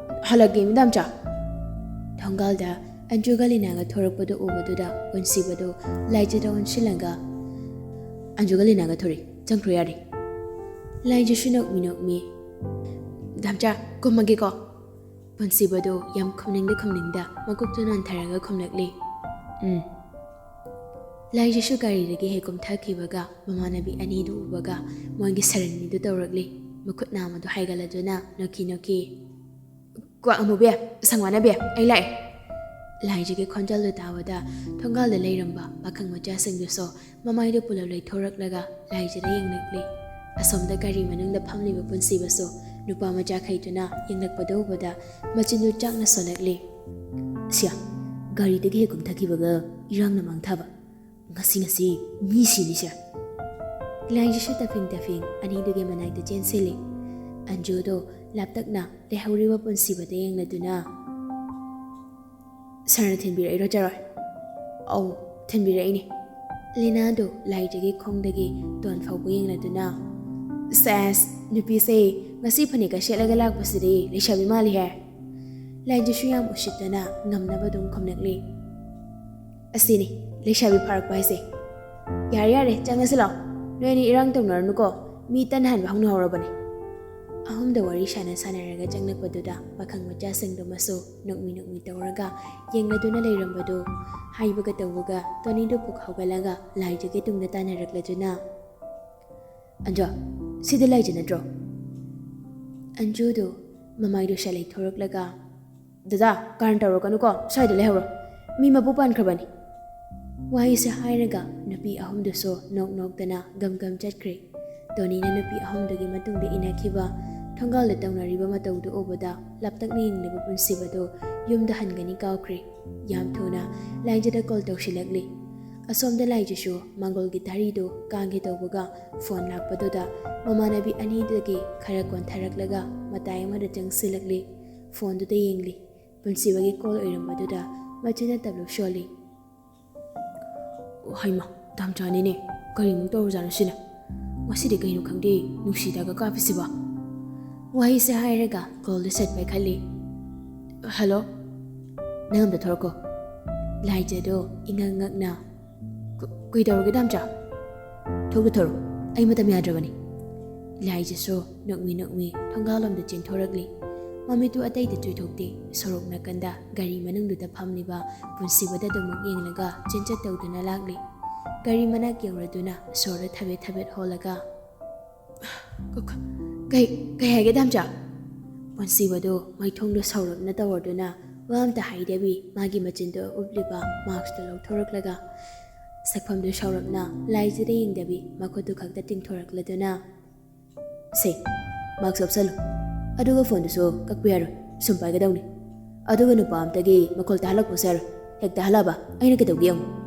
ꯍꯜꯂꯛꯀꯦ, ꯃꯦꯗꯥꯝꯆꯥ꯫" ꯊꯣꯡꯒꯥꯜꯗ ꯑꯟꯖꯨꯒ ꯂꯤꯅꯥꯒ ꯊꯣꯔꯛꯄꯗꯨ ꯎꯕꯗꯨꯗ ꯄꯨꯟꯁꯤꯕꯗꯨ ꯂꯥꯏꯖꯗ ꯑꯣꯟꯁꯤꯜꯂꯒ, "ꯑꯟꯖꯨꯒ ꯂꯤꯅꯥꯒ ꯊꯣꯔꯛꯏ, ꯆꯪꯈ꯭ꯔꯣ ꯌꯥꯔꯦ꯫" ꯂꯥꯏꯖꯁꯨ ꯅꯣꯛꯃꯤ ꯅꯣꯛꯃꯤ, "ꯃꯦꯗꯥꯝꯆꯥ, ꯀꯨꯝꯃꯒꯦꯀꯣ꯫" ꯄꯨꯟꯁꯤꯕꯗꯨ ꯌꯥꯝ ꯈꯨꯝꯅꯤꯡꯗ ꯈꯨꯝꯅꯤꯡꯗ ꯃꯀꯣꯛꯇꯨ ꯅꯣꯟꯊꯔꯒ ꯈꯨꯝꯂꯛꯂꯤ, "ꯎꯝ꯫" ꯂꯥꯏꯖꯁꯨ ꯒꯥꯔꯤꯗꯒꯤ ꯍꯦꯛ ꯀꯨꯝꯊꯈꯤꯕꯒ ꯃꯃꯥꯟꯅꯕꯤ ꯑꯅꯤꯗꯨ ꯎꯕꯒ ꯃꯣꯏꯒꯤ ꯁꯔꯟꯃꯤꯗꯨ ꯇꯧꯔꯛꯂꯤ꯫ ꯃꯈꯨꯠ ꯅꯥꯝꯃꯗꯨ ꯍꯥꯏꯒꯠꯂꯗꯨꯅ ꯅꯣꯛꯈꯤ ꯅꯣꯛꯈꯤ, "ꯀ꯭ꯋꯥꯛ ꯑꯃꯨꯕꯤ, ꯁꯪꯋꯥꯅꯕꯤ, ꯑꯩ ꯂꯥꯛꯑꯦ꯫" ꯂꯥꯏꯖꯒꯤ ꯈꯣꯟꯖꯦꯜꯗꯨ ꯇꯥꯕꯗ ꯊꯣꯡꯒꯥꯜꯗ ꯂꯩꯔꯝꯕ ꯄꯥꯈꯪ ꯃꯆꯥꯁꯤꯡꯗꯨꯁꯨ ꯃꯃꯥꯏꯗꯨ ꯄꯨꯂꯞ ꯂꯩꯊꯣꯔꯛꯂꯒ ꯂꯥꯏꯖꯗ ꯌꯦꯡꯂꯛꯂꯤ꯫ ꯑꯁꯣꯝꯗ ꯒꯥꯔꯤ ꯃꯅꯨꯡꯗ ꯐꯝꯂꯤꯕ ꯄꯨꯟꯁꯤꯕꯁꯨ ꯅꯨꯄꯥ ꯃꯆꯥꯈꯩꯗꯨꯅ ꯌꯦꯡꯂꯛꯄꯗꯨ ꯎꯕꯗ ꯃꯆꯤꯟꯗꯨ ꯆꯥꯛꯅ ꯁꯣꯜꯂꯛꯂꯤ꯫ "ꯁꯤꯌꯥ, ꯒꯥꯔꯤꯗꯒꯤ ꯍꯦꯛ ꯀꯨꯝꯊꯈꯤꯕꯒ ꯏꯔꯥꯡꯅ ꯃꯥꯡꯊꯕ꯫ ꯉꯁꯤ, ꯉꯁꯤ ꯃꯤ ꯁꯤꯅꯤꯁꯦ꯫" ꯂꯥꯏꯖꯁꯨ ꯇꯐꯤꯡ ꯇꯐꯤꯡ ꯑꯅꯤꯗꯨꯒꯤ ꯃꯅꯥꯛꯇ ꯆꯦꯟꯁꯤꯜꯂꯤ꯫ ꯑꯟꯖꯨꯗꯣ ꯂꯥꯞꯇꯛꯅ ꯂꯩꯍꯧꯔꯤꯕ ꯄꯨꯟꯁꯤꯕꯗ ꯌꯦꯡꯂꯗꯨꯅ, "ꯁꯥꯔꯅ ꯊꯤꯟꯕꯤꯔꯛꯏꯔꯣ ꯆꯔꯣꯏ?" "ꯑꯧ, ꯊꯤꯟꯕꯤꯔꯛꯏꯅꯦ꯫" ꯂꯤꯅꯥꯗꯣ ꯂꯥꯏꯖꯒꯤ ꯈꯣꯡꯗꯒꯤ ꯇꯣꯟ ꯐꯥꯎꯕ ꯌꯦꯡꯂꯗꯨꯅ, "ꯁꯦꯁ, ꯅꯨꯄꯤꯁꯦ ꯉꯁꯤ ꯐꯅꯦꯛꯀ ꯁꯦꯠꯂꯒ ꯂꯥꯛꯄꯁꯤꯗꯤ ꯂꯩꯁꯥꯕꯤ ꯃꯥꯜꯂꯤꯍꯦ꯫" ꯂꯥꯏꯖꯁꯨ ꯌꯥꯝ ꯎꯁꯤꯠꯇꯅ ꯉꯝꯅꯕ ꯑꯗꯨꯝ ꯈꯨꯝꯂꯛꯂꯤ꯫ "ꯑꯁꯤꯅꯤ ꯂꯩꯁꯥꯕꯤ ꯐꯥꯔꯛꯄ ꯍꯥꯏꯁꯦ꯫ ꯌꯥꯔꯦ ꯌꯥꯔꯦ, ꯆꯪꯉꯁꯤ ꯂꯥꯛꯑꯣ꯫ ꯅꯣꯏ ꯑꯅꯤ ꯏꯔꯥꯡ ꯇꯧꯅꯔꯅꯨꯀꯣ, ꯃꯤ ꯇꯟ ꯍꯥꯟꯕ ꯍꯧꯅꯍꯧꯔꯕꯅꯤ꯫" ꯑꯍꯨꯝꯗ ꯋꯥꯔꯤ ꯁꯥꯟꯅ ꯁꯥꯟꯅꯔꯒ ꯆꯪꯂꯛꯄꯗꯨꯗ ꯄꯥꯈꯪ ꯃꯆꯥꯁꯤꯡꯗꯨꯃꯁꯨ ꯅꯣꯛꯃꯤ ꯅꯣꯛꯃꯤ ꯇꯧꯔꯒ ꯌꯦꯡꯂꯗꯨꯅ ꯂꯩꯔꯝꯕꯗꯨ ꯍꯥꯏꯕꯒ ꯇꯧꯕꯒ ꯇꯣꯅꯤꯗꯨ ꯄꯨꯛ ꯍꯧꯒꯠꯂꯒ ꯂꯥꯏꯖꯒꯤ ꯇꯨꯡꯗ ꯇꯥꯟꯅꯔꯛꯂꯗꯨꯅ, "ꯑꯟꯖꯨ, ꯁꯤꯗꯤ ꯂꯥꯏꯖ ꯅꯠꯇ꯭ꯔꯣ?" ꯑꯟꯖꯨꯗꯨ ꯃꯃꯥꯏꯗꯨ ꯁꯦꯠ ꯂꯩꯊꯣꯔꯛꯂꯒ, "ꯗꯗꯥ, ꯀꯥꯔꯟ ꯇꯧꯔꯛꯀꯅꯨꯀꯣ, ꯁ꯭ꯋꯥꯏꯗ ꯂꯩꯍꯧꯔꯣ꯫ ꯃꯤ ꯃꯄꯨ ꯄꯥꯟꯈ꯭ꯔꯕꯅꯤ꯫" ꯋꯥꯍꯩꯁꯦ ꯍꯥꯏꯔꯒ ꯅꯨꯄꯤ ꯑꯍꯨꯝꯗꯨꯁꯨ ꯅꯣꯛ ꯅꯣꯛꯇꯅ ꯒꯝ ꯒꯝ ꯆꯠꯈ꯭ꯔꯦ꯫ ꯇꯣꯅꯤꯅ ꯅꯨꯄꯤ ꯑꯍꯨꯝꯗꯨꯒꯤ ꯃꯇꯨꯡꯗ ꯏꯟꯅꯈꯤꯕ ꯊꯣꯡꯒꯥꯜꯗ ꯇꯧꯅꯔꯤꯕ ꯃꯇꯧꯗꯨ ꯎꯕꯗ ꯂꯥꯞꯇꯛꯅ ꯌꯦꯡꯂꯤꯕ ꯄꯨꯟꯁꯤꯕꯗꯨ ꯌꯨꯝꯗ ꯍꯟꯒꯅꯤ ꯀꯥꯎꯈ꯭ꯔꯦ꯫ ꯌꯥꯝ ꯊꯨꯅ ꯂꯥꯏꯖꯗ ꯀꯣꯜ ꯇꯧꯁꯤꯜꯂꯛꯂꯤ꯫ ꯑꯁꯣꯝꯗ ꯂꯥꯏꯖꯁꯨ ꯃꯪꯒꯣꯜꯒꯤ ꯘꯔꯤꯗꯨ ꯀꯥꯡꯒꯦ ꯇꯧꯕꯒ ꯐꯣꯟ ꯂꯥꯛꯄꯗꯨꯗ ꯃꯃꯥꯟꯅꯕꯤ ꯑꯅꯤꯗꯒꯤ ꯈꯔ ꯀꯣꯟꯊꯔꯛꯂꯒ ꯃꯇꯥꯏ ꯑꯃꯗ ꯆꯪꯁꯤꯜꯂꯛꯂꯤ꯫ ꯐꯣꯟꯗꯨꯗ ꯌꯦꯡꯂꯤ꯫ ꯄꯨꯟꯁꯤꯕꯒꯤ ꯀꯣꯜ ꯑꯣꯏꯔꯝꯕꯗꯨꯗ ꯃꯆꯤꯟꯅ ꯇꯞꯂꯨꯞ ꯁꯣꯜꯂꯤ꯫ "ꯑꯣ, ꯍꯩꯃꯥ, ꯗꯥꯝꯆꯥꯅꯤꯅꯦ꯫ ꯀꯔꯤꯃꯨꯛ ꯇꯧꯔꯖꯥꯠꯅꯣ ꯁꯤꯅ? ꯉꯁꯤꯗꯤ ꯀꯩꯅꯣ ꯈꯪꯗꯦ, ꯅꯨꯡꯁꯤꯗꯒ ꯀꯥꯞꯄꯤꯁꯤꯕꯣ?" ꯋꯥꯍꯩꯁꯦ ꯍꯥꯏꯔꯒ ꯀꯣꯜꯗꯨ ꯁꯠ ꯄꯥꯏꯈꯠꯂꯤ꯫ "ꯍꯜꯂꯣ, ꯅꯪ ꯑꯝꯇ ꯊꯣꯔꯛꯀꯣ꯫" ꯂꯥꯏꯖꯗꯣ ꯏꯉꯛ ꯉꯛꯅ, "ꯀ-, ꯀꯩꯗꯧꯔꯒꯦ ꯗꯥꯝꯆꯥ?" "ꯊꯣꯛꯇꯨ ꯊꯣꯔꯛꯑꯣ, ꯑꯩ ꯃꯇꯝ ꯌꯥꯗ꯭ꯔꯕꯅꯤ꯫" ꯂꯥꯏꯖꯁꯨ ꯅꯣꯛꯃꯤ ꯅꯣꯛꯃꯤ ꯊꯣꯡꯒꯥꯜꯂꯣꯝꯗ ꯆꯦꯟꯊꯣꯔꯛꯂꯤ꯫ ꯃꯃꯤꯠꯇꯨ ꯑꯇꯩꯗ ꯆꯨꯏꯊꯣꯛꯇꯦ꯫ ꯁꯣꯔꯣꯛ ꯅꯥꯀꯟꯗ ꯒꯥꯔꯤ ꯃꯅꯨꯡꯗꯨꯗ ꯐꯝꯂꯤꯕ ꯄꯨꯟꯁꯤꯕꯗ ꯑꯗꯨꯃꯛ ꯌꯦꯡꯂꯒ ꯆꯦꯟꯆꯠ ꯇꯧꯗꯨꯅ ꯂꯥꯛꯂꯤ꯫ ꯒꯥꯔꯤ ꯃꯅꯥꯛ ꯌꯧꯔꯗꯨꯅ ꯁꯣꯔꯗ ꯊꯕꯦꯠ ꯊꯕꯦꯠ ꯍꯣꯜꯂꯒ, "ꯀ-, ꯀ-, ꯀꯩ, ꯀꯩ ꯍꯥꯏꯒꯦ ꯗꯥꯝꯆꯥ?" ꯄꯨꯟꯁꯤꯕꯗꯨ ꯃꯥꯏꯊꯣꯡꯗꯨ ꯁꯧꯔꯞꯅ ꯇꯧꯔꯗꯨꯅ ꯋꯥ ꯑꯝꯇ ꯍꯥꯏꯗꯕꯤ ꯃꯥꯒꯤ ꯃꯆꯤꯟꯗꯨ ꯎꯞꯂꯤꯕ ꯃꯥꯛꯁꯇꯨ ꯂꯧꯊꯣꯔꯛꯂꯒ ꯁꯛꯐꯝꯗꯨ ꯁꯧꯔꯞꯅ ꯂꯥꯏꯖꯗ ꯌꯦꯡꯗꯕꯤ ꯃꯈꯨꯠꯇꯨ ꯈꯛꯇ ꯇꯤꯡꯊꯣꯔꯛꯂꯗꯨꯅ, "ꯁꯦ, ꯃꯥꯛꯁ ꯎꯞꯁꯜꯂꯨ꯫ ꯑꯗꯨꯒ ꯐꯣꯟꯗꯨꯁꯨ ꯀꯛꯄ ꯌꯥꯔꯣꯏ, ꯁꯨꯝ ꯄꯥꯏꯒꯗꯧꯅꯤ꯫ ꯑꯗꯨꯒ ꯅꯨꯄꯥ ꯑꯝꯇꯒꯤ ꯃꯈꯣꯜ ꯇꯥꯍꯜꯂꯛꯄꯁꯨ ꯌꯥꯔꯣꯏ꯫ ꯍꯦꯛ ꯇꯥꯍꯜꯂꯛꯑꯕ ꯑꯩꯅ ꯀꯩꯗꯧꯒꯦ ꯌꯦꯡꯉꯨ꯫"